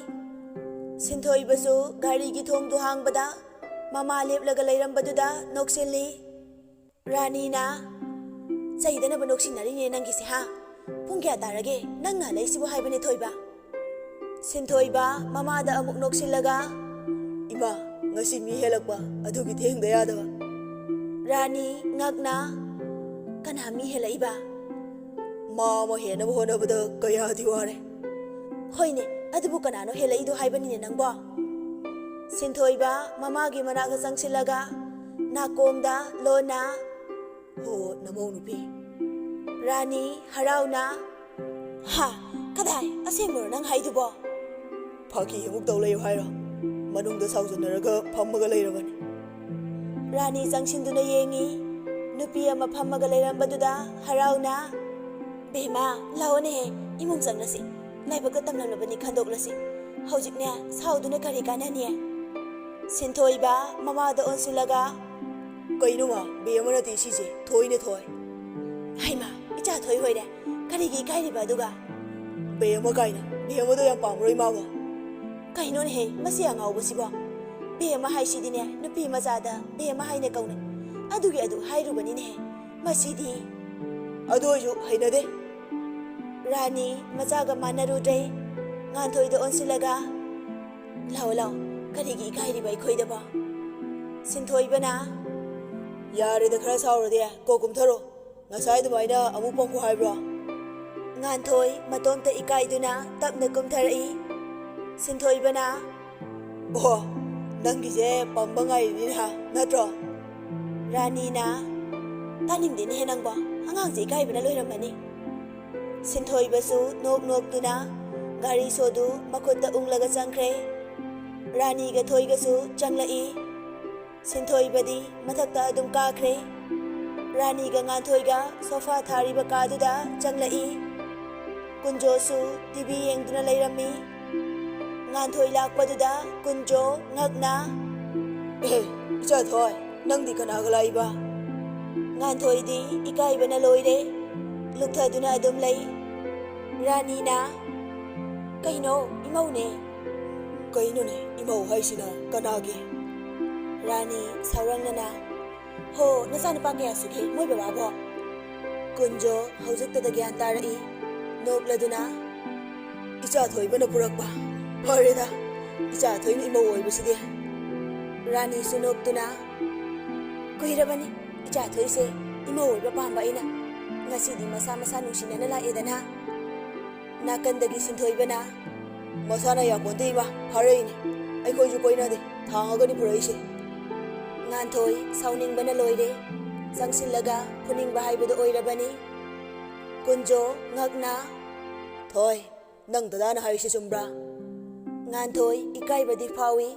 ꯁꯤꯟꯊꯣꯏꯕꯁꯨ ꯒꯥꯔꯤꯒꯤ ꯊꯣꯡꯗꯨ ꯍꯥꯡꯕꯗ ꯃꯃꯥ ꯂꯦꯞꯂꯒ ꯂꯩꯔꯝꯕꯗꯨꯗ ꯅꯣꯛꯁꯤꯜꯂꯤ꯫ ꯔꯥꯅꯤꯅ, "ꯆꯩꯗꯅꯕ ꯅꯣꯛꯁꯤꯟꯅꯔꯤꯅꯦ ꯅꯪꯒꯤꯁꯦ, ꯍꯥ? ꯄꯨꯡ ꯀꯌꯥ ꯇꯥꯔꯒꯦ? ꯅꯪꯅ ꯍꯜꯂꯛꯏꯁꯤꯕꯨ ꯍꯥꯏꯕꯅꯦ, ꯊꯣꯏꯕ?" ꯁꯤꯟꯊꯣꯏꯕ ꯃꯃꯥꯗ ꯑꯃꯨꯛ ꯅꯣꯛꯁꯤꯜꯂꯒ, "ꯏꯃꯥ, ꯉꯁꯤ ꯃꯤ ꯍꯦꯜꯂꯛꯄ, ꯑꯗꯨꯒꯤ ꯊꯦꯡꯗ ꯌꯥꯗꯕ"꯫ ꯔꯥꯅꯤ ꯉꯛꯅ, "ꯀꯅꯥ ꯃꯤ ꯍꯦꯜꯂꯛꯏꯕ?" "ꯃꯥ ꯑꯃ ꯍꯦꯟꯅꯕ ꯍꯣꯠꯅꯕꯗ ꯀꯌꯥꯗꯤ ꯋꯥꯔꯦ"꯫ "ꯍꯣꯏꯅꯦ, ꯑꯗꯨꯕꯨ ꯀꯅꯥꯅꯣ ꯍꯦꯜꯂꯛꯏꯗꯣ ꯍꯥꯏꯕꯅꯤꯅꯦ ꯅꯪꯕꯣ?" ꯁꯤꯟꯊꯣꯏꯕ ꯃꯃꯥꯒꯤ ꯃꯅꯥꯛꯇ ꯆꯪꯁꯤꯜꯂꯒ ꯅꯥꯀꯣꯡꯗ ꯂꯣꯟꯅ, "ꯍꯣ, ꯅꯃꯧ ꯅꯨꯄꯤ꯫" ꯔꯥꯅꯤ ꯍꯔꯥꯎꯅ, "ꯍꯥ? ꯀꯗꯥꯏ? ꯑꯁꯦꯡꯕꯔꯣ ꯅꯪ ꯍꯥꯏꯗꯨꯕꯣ?" "ꯐꯥꯒꯤ ꯑꯃꯨꯛ ꯇꯧ ꯂꯩꯌꯨ ꯍꯥꯏꯔꯣ? ꯃꯅꯨꯡꯗ ꯁꯥꯎꯖꯟꯅꯔꯒ ꯐꯝꯃꯒ ꯂꯩꯔꯕꯅꯤ꯫" ꯔꯥꯅꯤ ꯆꯪꯁꯤꯟꯗꯨꯅ ꯌꯦꯡꯉꯤ꯫ ꯅꯨꯄꯤ ꯑꯃ ꯐꯝꯃꯒ ꯂꯩꯔꯝꯕꯗꯨꯗ ꯍꯔꯥꯎꯅ, "ꯕꯦꯝꯃ, ꯂꯥꯛꯑꯣꯅꯦꯍꯦ, ꯏꯃꯨꯡ ꯆꯪꯂꯁꯤ꯫ ꯂꯥꯏꯕꯛꯇ ꯇꯝꯂꯝꯂꯕꯅꯤ, ꯈꯟꯗꯣꯛꯂꯁꯤ꯫ ꯍꯧꯖꯤꯛꯅꯦ ꯁꯥꯎꯗꯨꯅ ꯀꯔꯤ ꯀꯥꯟꯅꯅꯤ?" ꯁꯤꯟꯊꯣꯏꯕ ꯃꯃꯥꯗ ꯑꯣꯟꯁꯤꯜꯂꯒ, "ꯀꯩꯅꯣ ꯃꯥ, ꯕꯦꯝꯃ ꯅꯠꯇꯦ ꯁꯤꯁꯦ, ꯊꯣꯏꯅꯦ ꯊꯣꯏ꯫" "ꯍꯩꯃꯥ, ꯏꯆꯥ ꯊꯣꯏ ꯑꯣꯏꯔꯦ, ꯀꯔꯤꯒꯤ ꯏꯀꯥꯏꯔꯤꯕ ꯑꯗꯨꯒ?" "ꯕꯦꯝꯃ ꯀꯥꯏꯅ, ꯕꯦꯝꯃꯗꯣ ꯌꯥꯝ ꯄꯥꯝꯕ꯭ꯔꯣ ꯏꯃꯥꯕꯣ?" "ꯀꯩꯅꯣꯅꯦꯍꯦ, ꯃꯁꯤ ꯑꯉꯥꯎꯕꯁꯤꯕꯣ? ꯕꯦꯝꯃ ꯍꯥꯏꯁꯤꯗꯤꯅꯦ, ꯅꯨꯄꯤ ꯃꯆꯥꯗ ꯕꯦꯝꯃ ꯍꯥꯏꯅ ꯀꯧꯅꯩ꯫ ꯑꯗꯨꯒꯤ ꯑꯗꯨ ꯍꯥꯏꯔꯨꯕꯅꯤꯅꯦꯍꯦ꯫ ꯃꯁꯤꯗꯤ꯫" "ꯑꯗꯨ ꯑꯣꯏꯁꯨ ꯍꯩꯅꯗꯦ꯫" ꯔꯥꯅꯤ ꯃꯆꯥꯒ ꯃꯥꯟꯅꯔꯨꯗ꯭ꯔꯦ꯫ ꯉꯥꯟꯊꯣꯏꯗ ꯑꯣꯟꯁꯤꯜꯂꯒ, "ꯂꯥꯛꯑꯣ, ꯂꯥꯛꯑꯣ, ꯀꯔꯤꯒꯤ ꯏꯀꯥꯏꯔꯤꯕ ꯑꯩꯈꯣꯏꯗꯕꯣ?" ꯁꯤꯟꯊꯣꯏꯕꯅ, "ꯌꯥꯔꯦꯗ, ꯈꯔ ꯁꯥꯎꯔꯗꯤ, ꯀꯣꯛ ꯀꯨꯝꯊꯔꯣ꯫ ꯉꯁꯥꯏ ꯑꯗꯨꯃꯥꯏꯅ ꯑꯃꯨꯛ ꯄꯪꯈꯨ ꯍꯥꯏꯕ꯭ꯔꯣ?" ꯉꯥꯟꯊꯣꯏ ꯃꯇꯣꯝꯇ ꯏꯀꯥꯏꯗꯨꯅ ꯇꯞꯅ ꯀꯨꯝꯊꯔꯛꯏ꯫ ꯁꯤꯟꯊꯣꯏꯕꯅ, "ꯑꯣ, ꯅꯪꯒꯤꯁꯦ ꯄꯝꯕ ꯉꯥꯏꯔꯤꯅꯤꯅ, ꯅꯠꯇ꯭ꯔꯣ?" ꯔꯥꯅꯤꯅ, "ꯇꯥꯅꯤꯡꯗꯦꯅꯦꯍꯦ ꯅꯪꯕꯣ, ꯑꯉꯥꯡꯁꯦ ꯏꯀꯥꯏꯕꯅ ꯂꯣꯏꯔꯝꯃꯅꯤ꯫" ꯁꯤꯟꯊꯣꯏꯕꯁꯨ ꯅꯣꯛ ꯅꯣꯛꯇꯨꯅ ꯒꯥꯔꯤ ꯁꯣꯗꯨ ꯃꯈꯨꯠꯇ ꯎꯪꯂꯒ ꯆꯪꯈ꯭ꯔꯦ꯫ ꯔꯥꯅꯤꯒ ꯊꯣꯏꯒꯁꯨ ꯆꯪꯂꯛꯏ꯫ ꯁꯤꯟꯊꯣꯏꯕꯗꯤ ꯃꯊꯛꯇ ꯑꯗꯨꯝ ꯀꯥꯈ꯭ꯔꯦ꯫ ꯔꯥꯅꯤꯒ ꯉꯥꯟꯊꯣꯏꯒ ꯁꯣꯐꯥ ꯊꯥꯔꯤꯕ ꯀꯥꯗꯨꯗ ꯆꯪꯂꯛꯏ꯫ ꯀꯨꯟꯖꯣꯁꯨ ꯇꯤꯚꯤ ꯌꯦꯡꯗꯨꯅ ꯂꯩꯔꯝꯃꯤ꯫ ꯉꯥꯟꯊꯣꯏ ꯂꯥꯛꯄꯗꯨꯗ ꯀꯨꯟꯖꯣ ꯉꯛꯅ, "ꯑꯦ, ꯏꯆꯥ ꯊꯣꯏ, ꯅꯪꯗꯤ ꯀꯅꯥꯒ ꯂꯥꯛꯏꯕ?" ꯉꯥꯟꯊꯣꯏꯗꯤ ꯏꯀꯥꯏꯕꯅ ꯂꯣꯏꯔꯦ꯫ ꯂꯨꯛꯊꯗꯨꯅ ꯑꯗꯨꯝ ꯂꯩ꯫ ꯔꯥꯅꯤꯅ, "ꯀꯩꯅꯣ, ꯏꯃꯧꯅꯦ꯫" "ꯀꯩꯅꯣꯅꯦ, ꯏꯃꯧ ꯍꯥꯏꯁꯤꯅ ꯀꯅꯥꯒꯤ?" ꯔꯥꯅꯤ ꯁꯥꯎꯔꯪꯅꯅ, "ꯍꯣ, ꯅꯆꯥꯅꯨꯄꯥ ꯀꯌꯥ ꯁꯨꯒꯦ ꯃꯣꯏ ꯕꯕꯥꯕꯣ?" ꯀꯨꯟꯖꯣ ꯍꯧꯖꯤꯛꯇꯗ ꯒ꯭ꯌꯥꯟ ꯇꯥꯔꯛꯏ꯫ ꯅꯣꯛꯂꯗꯨꯅ, "ꯏꯆꯥ ꯊꯣꯏꯕꯅ ꯄꯨꯔꯛꯄ꯫ ꯐꯔꯦꯗ, ꯏꯆꯥ ꯊꯣꯏꯅ ꯏꯃꯧ ꯑꯣꯏꯕꯁꯤꯗꯤ꯫" ꯔꯥꯅꯤꯁꯨ ꯅꯣꯛꯇꯨꯅ, "ꯀꯨꯏꯔꯕꯅꯤ ꯏꯆꯥ ꯊꯣꯏꯁꯦ ꯏꯃꯧ ꯑꯣꯏꯕ ꯄꯥꯝꯕ ꯑꯩꯅ꯫ ꯉꯁꯤꯗꯤ ꯃꯁꯥ ꯃꯁꯥ ꯅꯨꯡꯁꯤꯅꯅ ꯂꯥꯛꯑꯦꯗꯅ꯫" ꯅꯥꯀꯟꯗꯒꯤ ꯁꯤꯟꯊꯣꯏꯕꯅ, ꯃꯁꯥꯅ ꯌꯥꯄꯣꯟꯇꯦ ꯏꯃꯥ, ꯐꯥꯔꯛꯏꯅꯦ꯫ ꯑꯩꯈꯣꯏꯁꯨ ꯀꯣꯏꯅꯗꯦ, ꯊꯥꯡꯉꯒꯅꯤ ꯄꯨꯔꯛꯏꯁꯦ꯫ ꯉꯥꯟꯊꯣꯏ ꯁꯥꯎꯅꯤꯡꯕꯅ ꯂꯣꯏꯔꯦ꯫ ꯆꯪꯁꯤꯜꯂꯒ ꯐꯨꯅꯤꯡꯕ ꯍꯥꯏꯕꯗꯨ ꯑꯣꯏꯔꯕꯅꯤ꯫ ꯀꯨꯟꯖꯣ ꯉꯛꯅ, "ꯊꯣꯏ, ꯅꯪ ꯗꯗꯥꯅ ꯍꯥꯏꯔꯤꯁꯤ ꯆꯨꯝꯕ꯭ꯔꯥ?" ꯉꯥꯟꯊꯣꯏ ꯏꯀꯥꯏꯕꯗꯤ ꯐꯥꯎꯏ꯫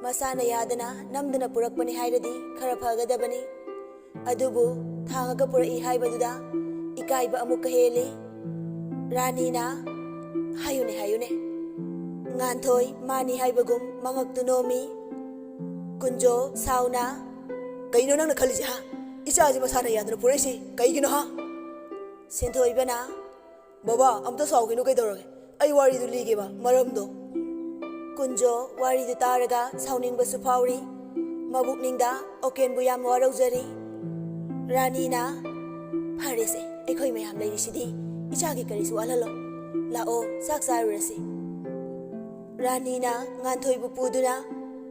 ꯃꯁꯥꯅ ꯌꯥꯗꯅ ꯅꯝꯗꯅ ꯄꯨꯔꯛꯄꯅꯤ ꯍꯥꯏꯔꯗꯤ ꯈꯔ ꯐꯒꯗꯕꯅꯤ꯫ ꯑꯗꯨꯕꯨ ꯊꯥꯡꯉꯒ ꯄꯨꯔꯛꯏ ꯍꯥꯏꯕꯗꯨꯗ ꯏꯀꯥꯏꯕ ꯑꯃꯨꯛꯀ ꯍꯦꯜꯂꯤ꯫ ꯔꯥꯅꯤꯅ, "ꯍꯥꯏꯌꯨꯅꯦ, ꯍꯥꯏꯌꯨꯅꯦ꯫" ꯉꯥꯟꯊꯣꯏ ꯃꯥꯅꯤ ꯍꯥꯏꯕꯒꯨꯝ ꯃꯉꯛꯇꯨ ꯅꯣꯝꯃꯤ꯫ ꯀꯨꯟꯖꯣ ꯁꯥꯎꯅ, "ꯀꯩꯅꯣ ꯅꯪꯅ ꯈꯜꯂꯤꯁꯦ, ꯍꯥ? ꯏꯆꯥꯁꯦ ꯃꯁꯥꯅ ꯌꯥꯗꯅ ꯄꯨꯔꯛꯏꯁꯦ ꯀꯩꯒꯤꯅꯣ, ꯍꯥ?" ꯁꯤꯟꯊꯣꯏꯕꯅ, "ꯕꯕꯥ, ꯑꯝꯇ ꯁꯥꯎꯈꯤꯅꯨ, ꯀꯩꯗꯧꯔꯒꯦ? ꯑꯩ ꯋꯥꯔꯤꯗꯨ ꯂꯤꯒꯦꯕ, ꯃꯔꯝꯗꯣ꯫" ꯀꯨꯟꯖꯣ ꯋꯥꯔꯤꯗꯨ ꯇꯥꯔꯒ ꯁꯥꯎꯅꯤꯡꯕꯁꯨ ꯐꯥꯎꯔꯤ꯫ ꯃꯕꯨꯛꯅꯤꯡꯗ ꯑꯣꯀꯦꯟꯕꯨ ꯌꯥꯝ ꯋꯥꯔꯧꯖꯔꯤ꯫ ꯔꯥꯅꯤꯅ, "ꯐꯔꯦꯁꯦ, ꯑꯩꯈꯣꯏ ꯃꯌꯥꯝ ꯂꯩꯔꯤꯁꯤꯗꯤ, ꯏꯆꯥꯒꯤ ꯀꯔꯤꯁꯨ ꯋꯥꯠꯍꯜꯂꯣ꯫ ꯂꯥꯛꯑꯣ, ꯆꯥꯛ ꯆꯥꯔꯨꯔꯁꯤ꯫" ꯔꯥꯅꯤꯅ ꯉꯥꯟꯊꯣꯏꯕꯨ ꯄꯨꯗꯨꯅ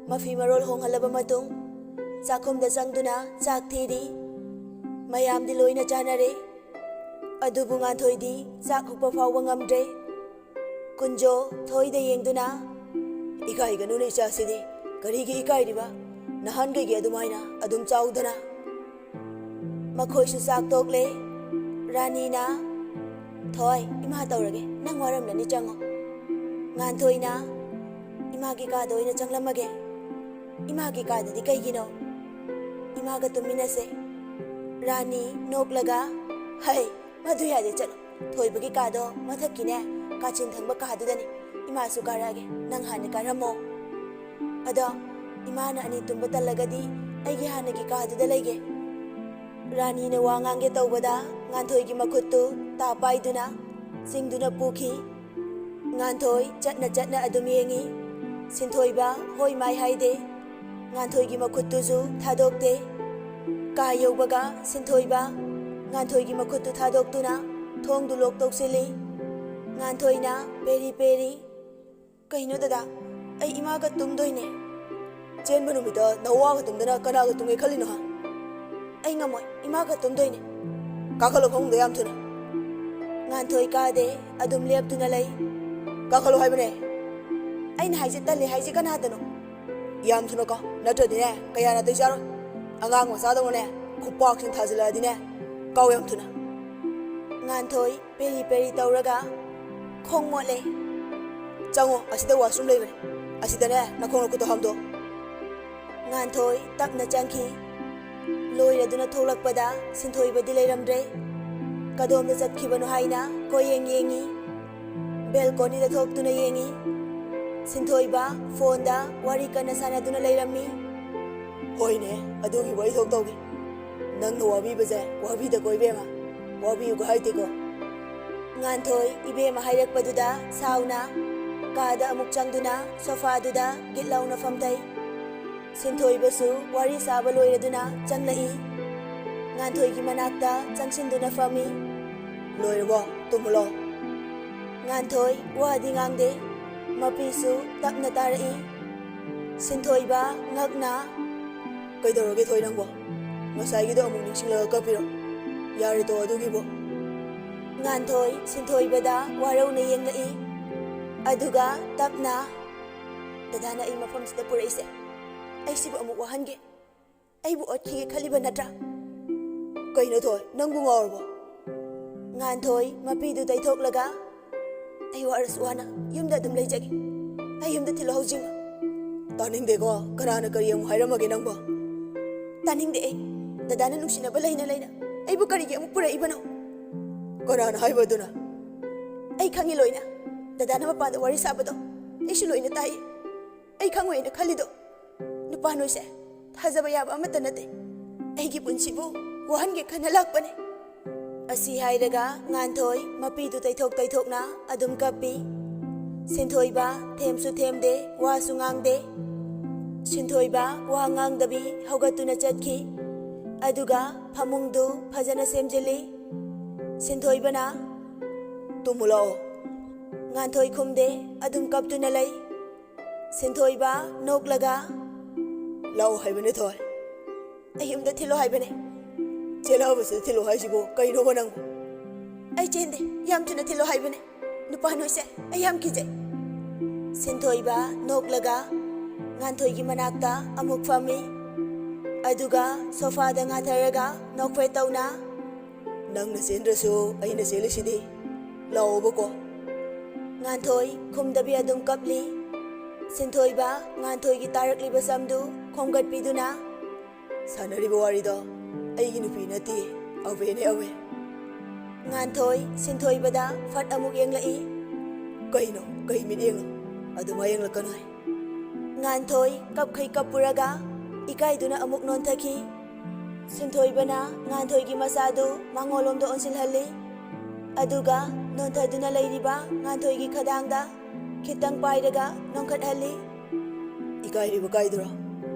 ꯃꯐꯤ ꯃꯔꯣꯜ ꯍꯣꯡꯍꯜꯂꯕ ꯃꯇꯨꯡ, ꯆꯥꯛꯈꯨꯝꯗ ꯆꯪꯗꯨꯅ ꯆꯥꯛ ꯊꯤꯔꯤ꯫ ꯃꯌꯥꯝꯗꯤ ꯂꯣꯏꯅ ꯆꯥꯅꯔꯦ꯫ ꯑꯗꯨꯕꯨ ꯉꯥꯟꯊꯣꯏꯗꯤ ꯆꯥꯛ ꯍꯨꯞꯄ ꯐꯥꯎꯕ ꯉꯝꯗ꯭ꯔꯦ꯫ ꯀꯨꯟꯖꯣ ꯊꯣꯏꯗ ꯌꯦꯡꯗꯨꯅ, "ꯏꯀꯥꯏꯒꯅꯨꯅꯦ ꯏꯆꯥꯁꯤꯗꯤ, ꯀꯔꯤꯒꯤ ꯏꯀꯥꯏꯔꯤꯕ? ꯅꯍꯥꯟꯈꯩꯒꯤ ꯑꯗꯨꯃꯥꯏꯅ ꯑꯗꯨꯝ ꯆꯥꯎꯗꯅ꯫" ꯃꯈꯣꯏꯁꯨ ꯆꯥꯛ ꯇꯣꯛꯂꯦ꯫ ꯔꯥꯅꯤꯅ, "ꯊꯣꯏ, ꯏꯃꯥ ꯇꯧꯔꯒꯦ, ꯅꯪ ꯋꯥꯔꯝꯂꯅꯤ, ꯆꯪꯉꯣ꯫" ꯉꯥꯟꯊꯣꯏꯅ, "ꯏꯃꯥꯒꯤ ꯀꯥꯗ ꯑꯣꯏꯅ ꯆꯪꯂꯝꯃꯒꯦ꯫" "ꯏꯃꯥꯒꯤ ꯀꯥꯗꯗꯤ ꯀꯩꯒꯤꯅꯣ? ꯏꯃꯥꯒ ꯇꯨꯝꯃꯤꯟꯅꯁꯦ꯫" ꯔꯥꯅꯤ ꯅꯣꯛꯂꯒ, "ꯍꯩ, ꯃꯗꯨ ꯌꯥꯗꯦ, ꯆꯠꯂꯣ꯫ ꯊꯣꯏꯕꯒꯤ ꯀꯥꯗꯣ ꯃꯊꯛꯀꯤꯅꯦ, ꯀꯥꯆꯤꯟ ꯊꯪꯕ ꯀꯥꯗꯨꯗꯅꯤ꯫ ꯏꯃꯥꯁꯨ ꯀꯥꯔꯛꯑꯒꯦ, ꯅꯪ ꯍꯥꯟꯅ ꯀꯥꯔꯝꯃꯣ꯫ ꯑꯗꯣ ꯏꯃꯥꯅ ꯑꯅꯤ ꯇꯨꯝꯕ ꯇꯜꯂꯒꯗꯤ ꯑꯩꯒꯤ ꯍꯥꯟꯅꯒꯤ ꯀꯥꯗꯨꯗ ꯂꯩꯒꯦ꯫" ꯔꯥꯅꯤꯅ ꯋꯥ ꯉꯥꯡꯒꯦ ꯇꯧꯕꯗ ꯉꯥꯟꯊꯣꯏꯒꯤ ꯃꯈꯨꯠꯇꯨ ꯇꯥ ꯄꯥꯏꯗꯨꯅ ꯆꯤꯡꯗꯨꯅ ꯄꯨꯈꯤ꯫ ꯉꯥꯟꯊꯣꯏ ꯆꯠꯅ ꯆꯠꯅ ꯑꯗꯨꯝ ꯌꯦꯡꯉꯤ꯫ ꯁꯤꯟꯊꯣꯏꯕ ꯍꯣꯏ ꯃꯥꯏ ꯍꯥꯏꯗꯦ꯫ ꯉꯥꯟꯊꯣꯏꯒꯤ ꯃꯈꯨꯠꯇꯨꯁꯨ ꯊꯥꯗꯣꯛꯇꯦ꯫ ꯀꯥ ꯌꯧꯕꯒ ꯁꯤꯟꯊꯣꯏꯕ ꯉꯥꯟꯊꯣꯏꯒꯤ ꯃꯈꯨꯠꯇꯨ ꯊꯥꯗꯣꯛꯇꯨꯅ ꯊꯣꯡꯗꯨ ꯂꯣꯛ ꯇꯧꯁꯤꯜꯂꯤ꯫ ꯉꯥꯟꯊꯣꯏꯅ ꯄꯦꯔꯤ ꯄꯦꯔꯤ, "ꯀꯩꯅꯣ ꯗꯗꯥ, ꯑꯩ ꯏꯃꯥꯒ ꯇꯨꯝꯗꯣꯏꯅꯦ꯫" "ꯆꯦꯟꯕ ꯅꯨꯃꯤꯠꯇ ꯅꯋꯥꯒ ꯇꯨꯝꯗꯅ ꯀꯅꯥꯒ ꯇꯨꯝꯒꯦ ꯈꯜꯂꯤꯅꯣ, ꯍꯥ?" "ꯑꯩ ꯉꯝꯃꯣꯏ, ꯏꯃꯥꯒ ꯇꯨꯝꯗꯣꯏꯅꯦ꯫" "ꯀꯥꯈꯠꯂꯣ ꯐꯃꯨꯡꯗ ꯌꯥꯝ ꯊꯨꯅ꯫" ꯉꯥꯟꯊꯣꯏ ꯀꯥꯗꯦ, ꯑꯗꯨꯝ ꯂꯦꯞꯇꯨꯅ ꯂꯩ꯫ ꯀꯥꯈꯠꯂꯣ ꯍꯥꯏꯕꯅꯦ꯫ ꯑꯩꯅ ꯍꯥꯏꯁꯦ ꯇꯜꯂꯦ ꯍꯥꯏꯁꯦ ꯀꯅꯥꯗꯅꯣ? ꯌꯥꯝ ꯊꯨꯅ ꯀꯥꯎ, ꯅꯠꯇ꯭ꯔꯗꯤꯅꯦ ꯀꯌꯥ ꯅꯥꯇꯩ ꯆꯥꯔꯣꯏ꯫ ꯑꯉꯥꯡ ꯃꯆꯥꯗꯧꯅꯅꯦ ꯈꯨꯄꯥꯛꯁꯤꯅ ꯊꯥꯖꯤꯜꯂꯛꯑꯗꯤꯅꯦ ꯀꯥꯎ ꯌꯥꯝ ꯊꯨꯅ꯫ ꯉꯥꯟꯊꯣꯏ ꯄꯦꯔꯤ ꯄꯦꯔꯤ ꯇꯧꯔꯒ ꯈꯣꯡ ꯃꯣꯠꯂꯦ꯫ ꯆꯪꯉꯣ, ꯑꯁꯤꯗ ꯋꯥꯁꯔꯨꯝ ꯂꯩꯕꯅꯦ꯫ ꯑꯁꯤꯗꯅꯦ ꯅꯈꯣꯡ ꯅꯈꯨꯠꯇꯣ ꯍꯥꯝꯗꯣꯛꯑꯣ꯫ ꯉꯥꯟꯊꯣꯏ ꯇꯞꯅ ꯆꯪꯈꯤ꯫ ꯂꯣꯏꯔꯗꯨꯅ ꯊꯣꯛꯂꯛꯄꯗ ꯁꯤꯟꯊꯣꯏꯕꯗꯤ ꯂꯩꯔꯝꯗ꯭ꯔꯦ꯫ ꯀꯗꯣꯝꯗ ꯆꯠꯈꯤꯕꯅꯣ ꯍꯥꯏꯅ ꯀꯣꯏꯌꯦꯡ ꯌꯦꯡꯉꯤ꯫ ꯕꯦꯜꯀꯣꯅꯤꯗ ꯊꯣꯛꯇꯨꯅ ꯌꯦꯡꯉꯤ꯫ ꯁꯤꯟꯊꯣꯏꯕ ꯐꯣꯟꯗ ꯋꯥꯔꯤ ꯀꯟꯅ ꯁꯥꯟꯅꯗꯨꯅ ꯂꯩꯔꯝꯃꯤ꯫ ꯍꯣꯏꯅꯦ, ꯑꯗꯨꯒꯤ ꯋꯥꯔꯤ ꯊꯣꯛ ꯇꯧꯒꯦ꯫ ꯅꯪꯅ ꯋꯥꯕꯤꯕꯁꯦ ꯋꯥꯕꯤꯗꯀꯣ ꯏꯕꯦꯝꯃ, ꯋꯥꯕꯤꯌꯨꯒ ꯍꯥꯏꯗꯦꯀꯣ꯫ ꯉꯥꯟꯊꯣꯏ ꯏꯕꯦꯝꯃ ꯍꯥꯏꯔꯛꯄꯗꯨꯗ ꯁꯥꯎꯅ ꯀꯥꯗ ꯑꯃꯨꯛ ꯆꯪꯗꯨꯅ ꯁꯣꯐꯥꯗꯨꯗ ꯒꯤꯠ ꯂꯥꯎꯅ ꯐꯝꯊꯩ꯫ ꯁꯤꯟꯊꯣꯏꯕꯁꯨ ꯋꯥꯔꯤ ꯁꯥꯕ ꯂꯣꯏꯔꯗꯨꯅ ꯆꯪꯂꯛꯏ꯫ ꯉꯥꯟꯊꯣꯏꯒꯤ ꯃꯅꯥꯛꯇ ꯆꯪꯁꯤꯟꯗꯨꯅ ꯐꯝꯃꯤ꯫ ꯂꯣꯏꯔꯕꯣ? ꯇꯨꯝꯃꯨ ꯂꯥꯎ꯫ ꯉꯥꯟꯊꯣꯏ ꯋꯥꯗꯤ ꯉꯥꯡꯗꯦ꯫ ꯃꯄꯤꯁꯨ ꯇꯞꯅ ꯇꯥꯔꯛꯏ꯫ ꯁꯤꯟꯊꯣꯏꯕ ꯉꯛꯅ, ꯀꯩꯗꯧꯔꯒꯦ ꯊꯣꯏ ꯅꯪꯕꯣ? ꯉꯁꯥꯏꯒꯤꯗꯣ ꯑꯃꯨꯛ ꯅꯤꯡꯁꯤꯡꯂꯒ ꯀꯞꯄꯤꯔꯣ? ꯌꯥꯔꯦ ꯇꯣ ꯑꯗꯨꯒꯤꯕꯨ꯫ ꯉꯥꯟꯊꯣꯏ ꯁꯤꯟꯊꯣꯏꯕꯗ ꯋꯥꯔꯧꯅ ꯌꯦꯡꯂꯛꯏ꯫ ꯑꯗꯨꯒ ꯇꯞꯅ, ꯗꯗꯥꯅ ꯑꯩ ꯃꯐꯝꯁꯤꯗ ꯄꯨꯔꯛꯏꯁꯦ ꯑꯩꯁꯤꯕꯨ ꯑꯃꯨꯛ ꯋꯥꯍꯟꯒꯦ, ꯑꯩꯕꯨ ꯑꯣꯠꯈꯤꯒꯦ ꯈꯜꯂꯤꯕ ꯅꯠꯇ꯭ꯔꯥ? ꯀꯩꯅꯣ ꯊꯣꯏ, ꯅꯪꯕꯨ ꯉꯥꯎꯔꯕꯣ? ꯉꯥꯟꯊꯣꯏ ꯃꯄꯤꯗꯨ ꯇꯩꯊꯣꯛꯂꯒ, ꯑꯩ ꯋꯥꯔꯁꯨ ꯋꯥꯅ ꯌꯨꯝꯗ ꯑꯗꯨꯝ ꯂꯩꯖꯒꯦ꯫ ꯑꯩ ꯌꯨꯝꯗ ꯊꯤꯜꯂꯣ ꯍꯧꯖꯤꯛꯃꯛ꯫ ꯇꯥꯅꯤꯡꯗꯦꯀꯣ, ꯀꯅꯥꯅ ꯀꯔꯤ ꯑꯃꯨꯛ ꯍꯥꯏꯔꯝꯃꯒꯦ ꯅꯪꯕꯣ? ꯇꯥꯅꯤꯡꯗꯦ ꯑꯩ꯫ ꯗꯗꯥꯅ ꯅꯨꯡꯁꯤꯅꯕ ꯂꯩꯅ ꯂꯩꯅ ꯑꯩꯕꯨ ꯀꯔꯤꯒꯤ ꯑꯃꯨꯛ ꯄꯨꯔꯛꯏꯕꯅꯣ? ꯀꯅꯥꯅ ꯍꯥꯏꯕ ꯑꯗꯨꯅ? ꯑꯩ ꯈꯪꯉꯤ ꯂꯣꯏꯅ꯫ ꯗꯗꯥꯅ ꯃꯄꯥꯟꯗ ꯋꯥꯔꯤ ꯁꯥꯕꯗꯣ ꯑꯩꯁꯨ ꯂꯣꯏꯅ ꯇꯥꯏ꯫ ꯑꯩ ꯈꯪꯉꯣꯏꯅ ꯈꯜꯂꯤꯗꯣ ꯅꯨꯄꯥ ꯅꯣꯏꯁꯦ ꯊꯥꯖꯕ ꯌꯥꯕ ꯑꯃꯠꯇ ꯅꯠꯇꯦ꯫ ꯑꯩꯒꯤ ꯄꯨꯟꯁꯤꯕꯨ ꯋꯥꯍꯟꯒꯦ ꯈꯟꯅ ꯂꯥꯛꯄꯅꯦ꯫ ꯑꯁꯤ ꯍꯥꯏꯔꯒ ꯉꯥꯟꯊꯣꯏ ꯃꯄꯤꯗꯨ ꯇꯩꯊꯣꯛ ꯇꯩꯊꯣꯛꯅ ꯑꯗꯨꯝ ꯀꯞꯄꯤ꯫ ꯁꯤꯟꯊꯣꯏꯕ ꯊꯦꯝꯁꯨ ꯊꯦꯝꯗꯦ, ꯋꯥꯁꯨ ꯉꯥꯡꯗꯦ꯫ ꯁꯤꯟꯊꯣꯏꯕ ꯋꯥ ꯉꯥꯡꯗꯕꯤ ꯍꯧꯒꯠꯇꯨꯅ ꯆꯠꯈꯤ꯫ ꯑꯗꯨꯒ ꯐꯃꯨꯡꯗꯨ ꯐꯖꯅ ꯁꯦꯝꯖꯤꯜꯂꯤ꯫ ꯁꯤꯟꯊꯣꯏꯕꯅ, "ꯇꯨꯝꯃꯨ ꯂꯥꯛꯑꯣ꯫" ꯉꯥꯟꯊꯣꯏ ꯈꯨꯝꯗꯦ, ꯑꯗꯨꯝ ꯀꯞꯇꯨꯅ ꯂꯩ꯫ ꯁꯤꯟꯊꯣꯏꯕ ꯅꯣꯛꯂꯒ, "ꯂꯥꯛꯑꯣ ꯍꯥꯏꯕꯅꯦ ꯊꯣꯏ꯫ ꯑꯩ ꯌꯨꯝꯗ ꯊꯤꯜꯂꯣ ꯍꯥꯏꯕꯅꯦ꯫" "ꯆꯦꯜꯂꯛꯑꯕꯁꯤꯗ ꯊꯤꯜꯂꯣ ꯍꯥꯏꯁꯤꯕꯨ ꯀꯩꯅꯣꯕ ꯅꯪꯕꯨ?" "ꯑꯩ ꯆꯦꯟꯗꯦ, ꯌꯥꯝ ꯊꯨꯅ ꯊꯤꯜꯂꯣ ꯍꯥꯏꯕꯅꯦ꯫" ꯅꯨꯄꯥ ꯅꯣꯏꯁꯦ, ꯑꯩ ꯌꯥꯝ ꯀꯤꯖꯩ꯫ ꯁꯤꯟꯊꯣꯏꯕ ꯅꯣꯛꯂꯒ ꯉꯥꯟꯊꯣꯏꯒꯤ ꯃꯅꯥꯛꯇ ꯑꯃꯨꯛ ꯐꯝꯃꯤ꯫ ꯑꯗꯨꯒ ꯁꯣꯐꯥꯗ ꯉꯥꯊꯔꯒ ꯅꯣꯛꯐꯦꯠ ꯇꯧꯅ, "ꯅꯪꯅ ꯆꯦꯟꯗ꯭ꯔꯁꯨ ꯑꯩꯅ ꯆꯦꯜꯂꯤꯁꯤꯗꯤ꯫ ꯂꯥꯛꯑꯣꯕꯀꯣ꯫" ꯉꯥꯟꯊꯣꯏ ꯈꯨꯝꯗꯕꯤ ꯑꯗꯨꯝ ꯀꯞꯂꯤ꯫ ꯁꯤꯟꯊꯣꯏꯕ ꯉꯥꯟꯊꯣꯏꯒꯤ ꯇꯥꯔꯛꯂꯤꯕ ꯁꯝꯗꯨ ꯈꯣꯝꯒꯠꯄꯤꯗꯨꯅ, "ꯁꯥꯟꯅꯔꯤꯕ ꯋꯥꯔꯤꯗꯣ ꯑꯩꯒꯤ ꯅꯨꯄꯤ ꯅꯠꯇꯦ, ꯑꯋꯦꯅꯦ, ꯑꯋꯦ꯫" ꯉꯥꯟꯊꯣꯏ ꯁꯤꯟꯊꯣꯏꯕꯗ ꯐꯠ ꯑꯃꯨꯛ ꯌꯦꯡꯂꯛꯏ꯫ "ꯀꯩꯅꯣ, ꯀꯩ ꯃꯤꯠꯌꯦꯡꯅꯣ? ꯑꯗꯨꯃꯥꯏ ꯌꯦꯡꯂꯛꯀꯅꯨ ꯍꯥꯏ꯫" ꯉꯥꯟꯊꯣꯏ ꯀꯞꯈꯩ ꯀꯞꯄꯨꯔꯒ ꯏꯀꯥꯏꯗꯨꯅ ꯑꯃꯨꯛ ꯅꯣꯟꯊꯈꯤ꯫ ꯁꯤꯟꯊꯣꯏꯕꯅ ꯉꯥꯟꯊꯣꯏꯒꯤ ꯃꯆꯥꯗꯨ ꯃꯉꯣꯟꯂꯣꯝꯗ ꯑꯣꯟꯁꯤꯜꯍꯜꯂꯤ꯫ ꯑꯗꯨꯒ ꯅꯣꯟꯊꯗꯨꯅ ꯂꯩꯔꯤꯕ ꯉꯥꯟꯊꯣꯏꯒꯤ ꯈꯗꯥꯡꯗ ꯈꯤꯇꯪ ꯄꯥꯏꯔꯒ ꯅꯣꯟꯈꯠꯍꯜꯂꯤ꯫ "ꯏꯀꯥꯏꯔꯤꯕ ꯀꯥꯏꯗꯨꯔꯣ?"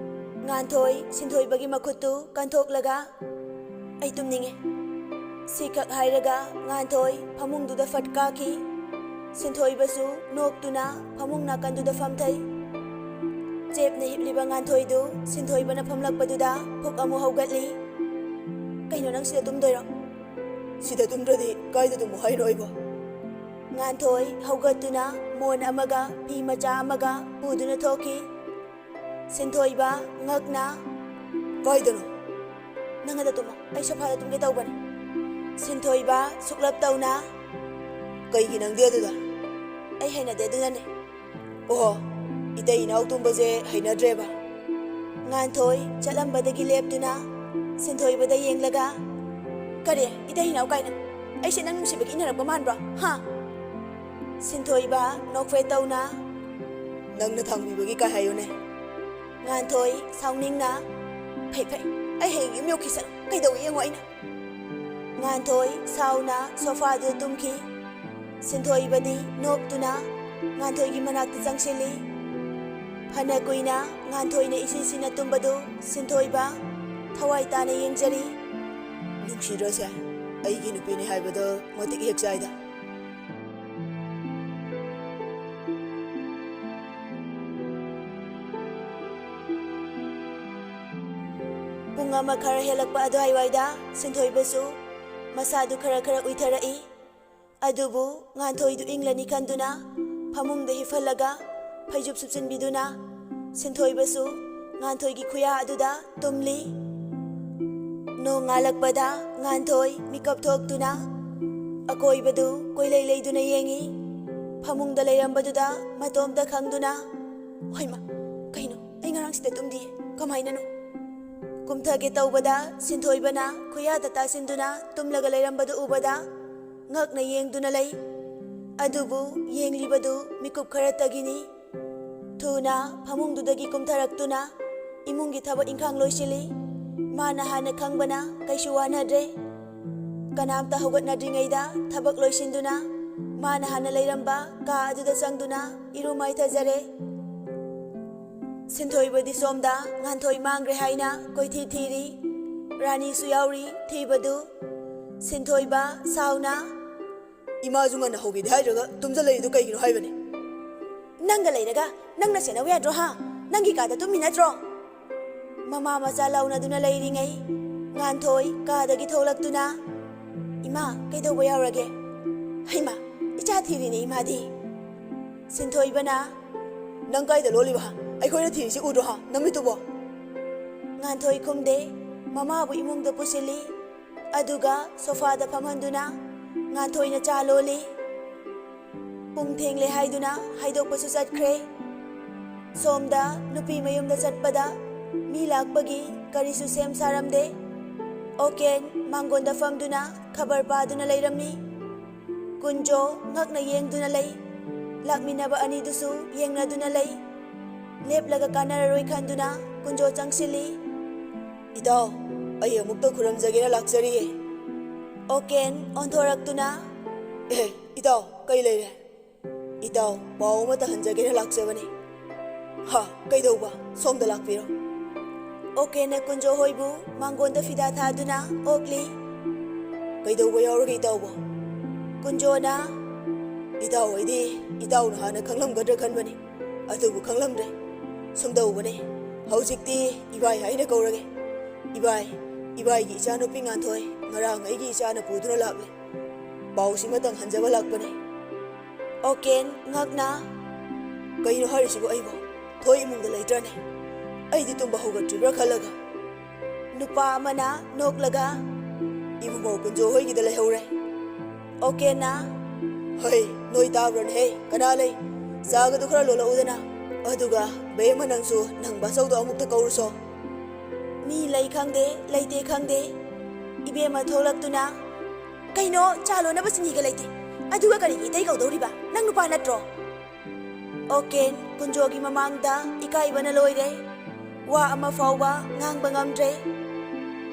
ꯉꯥꯟꯊꯣꯏ ꯁꯤꯟꯊꯣꯏꯕꯒꯤ ꯃꯈꯨꯠꯇꯨ ꯀꯟꯊꯣꯛꯂꯒ, "ꯑꯩ ꯇꯨꯝꯅꯤꯡꯉꯦ꯫" ꯁꯤꯈꯛ ꯍꯥꯏꯔꯒ ꯉꯥꯟꯊꯣꯏ ꯐꯃꯨꯡꯗꯨꯗ ꯐꯠ ꯀꯥꯈꯤ꯫ ꯁꯤꯟꯊꯣꯏꯕꯁꯨ ꯅꯣꯛꯇꯨꯅ ꯐꯃꯨꯡ ꯅꯥꯀꯟꯗꯨꯗ ꯐꯝꯊꯩ꯫ ꯆꯦꯞꯅ ꯍꯤꯞꯂꯤꯕ ꯉꯥꯟꯊꯣꯏꯗꯨ ꯁꯤꯟꯊꯣꯏꯕꯅ ꯐꯝꯂꯛꯄꯗꯨꯗ ꯐꯨꯛ ꯑꯃꯨꯛ ꯍꯧꯒꯠꯂꯤ꯫ "ꯀꯩꯅꯣ, ꯅꯪ ꯁꯤꯗ ꯇꯨꯝꯗꯣꯏꯔꯣ?" "ꯁꯤꯗ ꯇꯨꯝꯗ꯭ꯔꯗꯤ ꯀꯥꯏꯗ ꯇꯨꯝꯃꯣ ꯍꯥꯏꯅꯣ ꯑꯩꯕꯣ?" ꯉꯥꯟꯊꯣꯏ ꯍꯧꯒꯠꯇꯨꯅ ꯃꯣꯟ ꯑꯃꯒ ꯐꯤ ꯃꯆꯥ ꯑꯃꯒ ꯄꯨꯗꯨꯅ ꯊꯣꯛꯈꯤ꯫ ꯁꯤꯟꯊꯣꯏꯕ ꯉꯛꯅ, "ꯀꯥꯏꯗꯅꯣ?" "ꯅꯪ ꯑꯗ ꯇꯨꯝꯃꯣ, ꯑꯩ ꯁꯣꯐꯥꯗ ꯇꯨꯝꯒꯦ ꯇꯧꯕꯅꯤ꯫" ꯁꯤꯟꯊꯣꯏꯕ ꯁꯨꯛꯂꯞ ꯇꯧꯅ, "ꯀꯩꯒꯤ ꯅꯪꯗꯤ ꯑꯗꯨꯗ?" "ꯑꯩ ꯍꯩꯅꯗꯦ, ꯑꯗꯨꯅꯅꯦ꯫" "ꯑꯣꯍꯣ, ꯏꯇꯩ ꯏꯅꯥꯎ ꯇꯨꯝꯕꯁꯦ ꯍꯩꯅꯗ꯭ꯔꯦꯕ?" ꯉꯥꯟꯊꯣꯏ ꯆꯠꯂꯝꯕꯗꯒꯤ ꯂꯦꯞꯇꯨꯅ ꯁꯤꯟꯊꯣꯏꯕꯗ ꯌꯦꯡꯂꯒ, "ꯀꯔꯤ? ꯏꯇꯩ ꯏꯅꯥꯎ ꯀꯥꯏꯅ? ꯑꯩꯁꯦ ꯅꯪ ꯅꯨꯡꯁꯤꯕꯒꯤ ꯏꯟꯅꯔꯛꯄ ꯃꯥꯟꯕ꯭ꯔꯣ? ꯍꯥ?" ꯁꯤꯟꯊꯣꯏꯕ ꯅꯣꯛꯐꯦꯠ ꯇꯧꯅ, "ꯅꯪꯅ ꯊꯥꯡꯕꯤꯕꯒꯤ ꯀꯥꯏ ꯍꯥꯏꯌꯨꯅꯦ?" ꯉꯥꯟꯊꯣꯏ ꯁꯥꯎꯅꯤꯡꯅ, "ꯐꯩ, ꯐꯩ, ꯑꯩ ꯍꯌꯦꯡ ꯌꯨꯝ ꯌꯧꯈꯤꯁꯅꯨ, ꯀꯩꯗꯧꯏ ꯌꯦꯡꯉꯣ ꯑꯩꯅ꯫" ꯉꯥꯟꯊꯣꯏ ꯁꯥꯎꯅ ꯁꯣꯐꯥꯗꯨꯗ ꯇꯨꯝꯈꯤ꯫ ꯁꯤꯟꯊꯣꯏꯕꯗꯤ ꯅꯣꯛꯇꯨꯅ ꯉꯥꯟꯊꯣꯏꯒꯤ ꯃꯅꯥꯛꯇ ꯆꯪꯁꯤꯜꯂꯤ꯫ ꯐꯅ ꯀꯨꯏꯅ ꯉꯥꯟꯊꯣꯏꯅ ꯏꯁꯤ ꯁꯤꯅ ꯇꯨꯝꯕꯗꯨ ꯁꯤꯟꯊꯣꯏꯕ ꯊꯋꯥꯏ ꯇꯥꯅ ꯌꯦꯡꯖꯔꯤ꯫ "ꯅꯨꯡꯁꯤꯗ꯭ꯔꯣꯁꯦ? ꯑꯩꯒꯤ ꯅꯨꯄꯤꯅꯤ ꯍꯥꯏꯕꯗꯣ ꯃꯇꯤꯛ ꯍꯦꯛ ꯆꯥꯏꯗ꯫" ꯄꯨꯡ ꯑꯃ ꯈꯔ ꯍꯦꯜꯂꯛꯄ ꯑꯗꯨꯋꯥꯏꯋꯥꯏꯗ ꯁꯤꯟꯊꯣꯏꯕꯁꯨ ꯃꯁꯥꯗꯨ ꯈꯔ ꯈꯔ ꯎꯏꯊꯔꯛꯏ꯫ ꯑꯗꯨꯕꯨ ꯉꯥꯟꯊꯣꯏꯗꯨ ꯏꯪꯂꯅꯤ ꯈꯟꯗꯨꯅ ꯐꯃꯨꯡꯗ ꯍꯤꯞꯍꯜꯂꯒ ꯐꯩꯖꯨꯞ ꯁꯨꯞꯆꯤꯟꯕꯤꯗꯨꯅ ꯁꯤꯟꯊꯣꯏꯕꯁꯨ ꯉꯥꯟꯊꯣꯏꯒꯤ ꯈꯨꯌꯥ ꯑꯗꯨꯗ ꯇꯨꯝꯂꯤ꯫ ꯅꯣꯡꯉꯥꯜꯂꯛꯄꯗ ꯉꯥꯟꯊꯣꯏ ꯃꯤꯀꯞ ꯊꯣꯛꯇꯨꯅ ꯑꯀꯣꯏꯕꯗꯨ ꯀꯣꯏꯂꯩ ꯂꯩꯗꯨꯅ ꯌꯦꯡꯏ꯫ ꯐꯃꯨꯡꯗ ꯂꯩꯔꯝꯕꯗꯨꯗ ꯃꯇꯣꯝꯇ ꯈꯪꯗꯨꯅ, "ꯍꯣꯏꯃ, ꯀꯩꯅꯣ, ꯑꯩ ꯉꯔꯥꯡꯁꯤꯗ ꯇꯨꯝꯗꯤꯌꯦ, ꯀꯃꯥꯏꯅꯅꯣ?" ꯀꯨꯝꯊꯒꯦ ꯇꯧꯕꯗ ꯁꯤꯟꯊꯣꯏꯕꯅ ꯈꯨꯌꯥꯗ ꯇꯥꯁꯤꯟꯗꯨꯅ ꯇꯨꯝꯂꯒ ꯂꯩꯔꯝꯕꯗꯨ ꯎꯕꯗ ꯉꯛꯅ ꯌꯦꯡꯗꯨꯅ ꯂꯩ꯫ ꯑꯗꯨꯕꯨ ꯌꯦꯡꯂꯤꯕꯗꯨ ꯃꯤꯀꯨꯞ ꯈꯔꯇꯒꯤꯅꯤ꯫ ꯊꯨꯅ ꯐꯃꯨꯡꯗꯨꯗꯒꯤ ꯀꯨꯝꯊꯔꯛꯇꯨꯅ ꯏꯃꯨꯡꯒꯤ ꯊꯕꯛ ꯏꯪꯈꯥꯡ ꯂꯣꯏꯁꯤꯜꯂꯤ꯫ ꯃꯥꯅ ꯍꯥꯟꯅ ꯈꯪꯕꯅ ꯀꯩꯁꯨ ꯋꯥꯅꯗ꯭ꯔꯦ꯫ ꯀꯅꯥꯝꯇ ꯍꯧꯒꯠꯅꯗ꯭ꯔꯤꯉꯩꯗ ꯊꯕꯛ ꯂꯣꯏꯁꯤꯟꯗꯨꯅ ꯃꯥꯅ ꯍꯥꯟꯅ ꯂꯩꯔꯝꯕ ꯀꯥ ꯑꯗꯨꯗ ꯆꯪꯗꯨꯅ ꯏꯔꯨ ꯃꯥꯏꯊꯖꯔꯦ꯫ ꯁꯤꯟꯊꯣꯏꯕꯗꯤ ꯁꯣꯝꯗ ꯉꯥꯟꯊꯣꯏ ꯃꯥꯡꯈ꯭ꯔꯦ ꯍꯥꯏꯅ ꯀꯣꯏꯊꯤ ꯊꯤꯔꯤ꯫ ꯔꯥꯅꯤꯁꯨ ꯌꯥꯎꯔꯤ ꯊꯤꯕꯗꯨ꯫ ꯁꯤꯟꯊꯣꯏꯕ ꯁꯥꯎꯅ, "ꯏꯃꯥꯁꯨ ꯉꯟꯅ ꯍꯧꯒꯦꯗꯤ ꯍꯥꯏꯗ꯭ꯔꯒ ꯇꯨꯝꯖꯜꯂꯛꯏꯗꯣ ꯀꯩꯒꯤꯅꯣ ꯍꯥꯏꯕꯅꯦ?" "ꯅꯪꯒ ꯂꯩꯔꯒ ꯅꯪꯅ ꯁꯦꯟꯅꯧ ꯌꯥꯗ꯭ꯔꯣ, ꯍꯥ? ꯅꯪꯒꯤ ꯀꯥꯗ ꯇꯨꯝꯃꯤ ꯅꯠꯇ꯭ꯔꯣ?" ꯃꯃꯥ ꯃꯆꯥ ꯂꯥꯎꯅꯗꯨꯅ ꯂꯩꯔꯤꯉꯩ ꯉꯥꯟꯊꯣꯏ ꯀꯥꯗꯒꯤ ꯊꯣꯛꯂꯛꯇꯨꯅ, "ꯏꯃꯥ, ꯀꯩꯗꯧꯕ ꯌꯥꯎꯔꯒꯦ?" "ꯍꯩꯃꯥ, ꯏꯆꯥ ꯊꯤꯔꯤꯅꯦ ꯏꯃꯥꯗꯤ꯫" ꯁꯤꯟꯊꯣꯏꯕꯅ, "ꯅꯪ ꯀꯥꯏꯗ ꯂꯣꯜꯂꯤꯕ, ꯍꯥ? ꯑꯩꯈꯣꯏꯅ ꯊꯤꯔꯤꯁꯤ ꯎꯗ꯭ꯔꯣ, ꯍꯥ? ꯅꯃꯤꯠꯇꯨꯕꯣ?" ꯉꯥꯟꯊꯣꯏ ꯈꯨꯝꯗꯦ꯫ ꯃꯃꯥꯕꯨ ꯏꯃꯨꯡꯗ ꯄꯨꯁꯤꯜꯂꯤ꯫ ꯑꯗꯨꯒ ꯁꯣꯐꯥꯗ ꯐꯝꯍꯟꯗꯨꯅ ꯉꯥꯟꯊꯣꯏꯅ ꯆꯥ ꯂꯣꯜꯂꯤ꯫ ꯄꯨꯡ ꯊꯦꯡꯂꯦ ꯍꯥꯏꯗꯨꯅ ꯍꯥꯏꯗꯣꯛꯄꯁꯨ ꯆꯠꯈ꯭ꯔꯦ꯫ ꯁꯣꯝꯗ ꯅꯨꯄꯤ ꯃꯌꯨꯝꯗ ꯆꯠꯄꯗ ꯃꯤ ꯂꯥꯛꯄꯒꯤ ꯀꯔꯤꯁꯨ ꯁꯦꯝ ꯁꯥꯔꯝꯗꯦ꯫ ꯑꯣꯀꯦꯟ ꯃꯥꯡꯒꯣꯟꯗ ꯐꯝꯗꯨꯅ ꯈꯕꯔ ꯄꯥꯗꯨꯅ ꯂꯩꯔꯝꯃꯤ꯫ ꯀꯨꯟꯖꯣ ꯉꯛꯅ ꯌꯦꯡꯗꯨꯅ ꯂꯩ꯫ ꯂꯥꯛꯃꯤꯟꯅꯕ ꯑꯅꯤꯗꯨꯁꯨ ꯌꯦꯡꯅꯗꯨꯅ ꯂꯩ꯫ ꯂꯦꯞꯂꯒ ꯀꯥꯟꯅꯔꯔꯣꯏ ꯈꯟꯗꯨꯅ ꯀꯨꯟꯖꯣ ꯆꯪꯁꯤꯜꯂꯤ꯫ "ꯏꯇꯥꯎ, ꯑꯩ ꯑꯃꯨꯛꯇ ꯈꯨꯔꯨꯝꯖꯒꯦꯅ ꯂꯥꯛꯆꯔꯤꯌꯦ꯫" ꯑꯣꯀꯦꯟ ꯑꯣꯟꯊꯣꯔꯛꯇꯨꯅ, "ꯑꯦ, ꯏꯇꯥꯎ, ꯀꯩ ꯂꯩꯔꯦ?" "ꯏꯇꯥꯎ, ꯄꯥꯎ ꯑꯃ ꯇꯥꯍꯟꯖꯒꯦꯅ ꯂꯥꯛꯆꯕꯅꯤ꯫" "ꯍꯥ, ꯀꯩꯗꯧꯕ? ꯁꯣꯝꯗ ꯂꯥꯛꯄꯤꯔꯣ꯫" ꯑꯣꯀꯦꯟꯅ ꯀꯨꯟꯖꯣ ꯍꯣꯏꯕꯨ ꯃꯥꯡꯒꯣꯟꯗ ꯐꯤꯗꯥ ꯊꯥꯗꯨꯅ ꯑꯣꯛꯂꯤ꯫ "ꯀꯩꯗꯧꯕ ꯌꯥꯎꯔꯒꯦ ꯏꯇꯥꯎꯕꯣ?" ꯀꯨꯟꯖꯣꯅ, "ꯏꯇꯥꯎ, ꯑꯩꯗꯤ ꯏꯇꯥꯎꯅ ꯍꯥꯟꯅ ꯈꯪꯂꯝꯒꯗ꯭ꯔꯥ ꯈꯟꯕꯅꯤ, ꯑꯗꯨꯕꯨ ꯈꯪꯂꯝꯗ꯭ꯔꯦ꯫ ꯁꯨꯝ ꯇꯧꯕꯅꯦ, ꯍꯧꯖꯤꯛꯇꯤ ꯏꯕꯥꯏ ꯍꯥꯏꯅ ꯀꯧꯔꯒꯦ꯫ ꯏꯕꯥꯏ, ꯏꯕꯥꯏꯒꯤ ꯏꯆꯥꯅꯨꯄꯤ ꯉꯥꯟꯊꯣꯏ ꯉꯔꯥꯡ ꯑꯩꯒꯤ ꯏꯆꯥꯅ ꯄꯨꯗꯨꯅ ꯂꯥꯛꯂꯦ꯫" ꯄꯥꯎꯁꯤꯃꯇꯪ ꯍꯟꯖꯕ ꯂꯥꯛꯄꯅꯦ꯫ ꯑꯣꯀꯦꯟ, ꯉꯛꯅ, "ꯀꯩꯅꯣ ꯍꯥꯏꯔꯤꯁꯤꯕꯨ ꯑꯩꯕꯨ? ꯊꯣꯏ ꯏꯃꯨꯡꯗ ꯂꯩꯇ꯭ꯔꯅꯦ? ꯑꯩꯗꯤ ꯇꯨꯝꯕ ꯍꯧꯒꯠꯇ꯭ꯔꯤꯕ꯭ꯔꯥ ꯈꯜꯂꯒ꯫ ꯅꯨꯄꯥ ꯑꯃꯅ ꯅꯣꯛꯂꯒ, "ꯏꯕꯨꯡꯉꯣ ꯀꯨꯟꯖꯣ ꯍꯣꯏꯒꯤꯗ ꯂꯩꯍꯧꯔꯦ"꯫ ꯑꯣꯀꯦꯟꯅ, "ꯍꯩ, ꯅꯣꯏ ꯇꯥꯕ꯭ꯔꯅꯦ? ꯍꯩ, ꯀꯅꯥ ꯂꯩ? ꯆꯥꯒꯗꯨ ꯈꯔ ꯂꯣꯜꯂꯛꯎꯗꯅ꯫ ꯑꯗꯨꯒ ꯕꯦꯝꯃ, ꯅꯪꯁꯨ ꯅꯪ ꯕꯥꯆꯧꯗꯣ ꯑꯃꯨꯛꯇ ꯀꯧꯔꯨꯁꯣ"꯫ ꯃꯤ ꯂꯩ ꯈꯪꯗꯦ, ꯂꯩꯇꯦ ꯈꯪꯗꯦ, ꯏꯕꯦꯝꯃ ꯊꯣꯛꯂꯛꯇꯨꯅ, "ꯀꯩꯅꯣ, ꯆꯥ ꯂꯣꯟꯅꯕ ꯆꯤꯅꯤꯒ ꯂꯩꯇꯦ꯫ ꯑꯗꯨꯒ ꯀꯔꯤꯒꯤ ꯏꯇꯩ ꯀꯧꯗꯧꯔꯤꯕ? ꯅꯪ ꯅꯨꯄꯥ ꯅꯠꯇ꯭ꯔꯣ?" ꯑꯣꯀꯦꯟ ꯀꯨꯟꯖꯣꯒꯤ ꯃꯃꯥꯡꯗ ꯏꯀꯥꯏꯕꯅ ꯂꯣꯏꯔꯦ꯫ ꯋꯥ ꯑꯃ ꯐꯥꯎꯕ ꯉꯥꯡꯕ ꯉꯝꯗ꯭ꯔꯦ꯫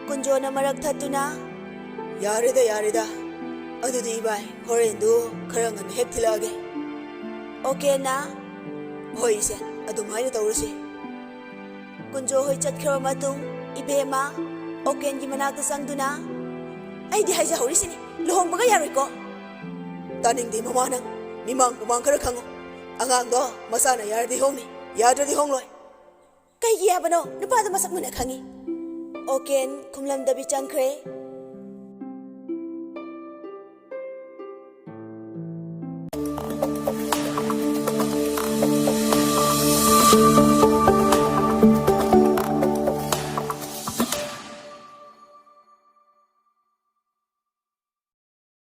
ꯀꯨꯟꯖꯣꯅ ꯃꯔꯛ ꯊꯠꯇꯨꯅ, "ꯌꯥꯔꯦꯗ, ꯌꯥꯔꯦꯗ꯫ ꯑꯗꯨꯗꯤ ꯏꯕꯥꯏ, ꯍꯣꯔꯦꯟꯗꯨ ꯈꯔ ꯉꯟꯅ ꯍꯦꯛ ꯊꯤꯜꯂꯛꯑꯒꯦ"꯫ ꯑꯣꯀꯦꯟꯅ, "ꯍꯣꯏ ꯏꯆꯦ, ꯑꯗꯨꯃꯥꯏꯅ ꯇꯧꯔꯁꯤ"꯫ ꯀꯨꯟꯖꯣ ꯍꯣꯏ ꯆꯠꯈ꯭ꯔꯕ ꯃꯇꯨꯡ, ꯏꯕꯦꯝꯃ ꯑꯣꯀꯦꯟꯒꯤ ꯃꯅꯥꯛꯇ ꯆꯪꯗꯨꯅ, "ꯑꯩꯗꯤ ꯍꯥꯏꯖꯍꯧꯔꯤꯁꯤꯅꯤ, ꯂꯨꯍꯣꯡꯕꯒ ꯌꯥꯔꯣꯏꯀꯣ"꯫ "ꯇꯥꯅꯤꯡꯗꯦ ꯃꯃꯥ, ꯅꯪ ꯃꯤꯃꯥꯡ ꯇꯨꯃꯥꯡ ꯈꯔ ꯈꯪꯉꯨ꯫ ꯑꯉꯥꯡꯗꯣ ꯃꯁꯥꯅ ꯌꯥꯔꯗꯤ ꯍꯣꯡꯅꯤ, ꯌꯥꯗ꯭ꯔꯗꯤ ꯍꯣꯡꯂꯣꯏ"꯫ "ꯀꯩꯒꯤ ꯍꯥꯏꯕꯅꯣ? ꯅꯨꯄꯥꯗꯣ ꯃꯁꯛ ꯃꯨꯟꯅ ꯈꯪꯉꯤ"꯫ ꯑꯣꯀꯦꯟ ꯈꯨꯝꯂꯝꯗꯕꯤ ꯆꯪꯈ꯭ꯔꯦ꯫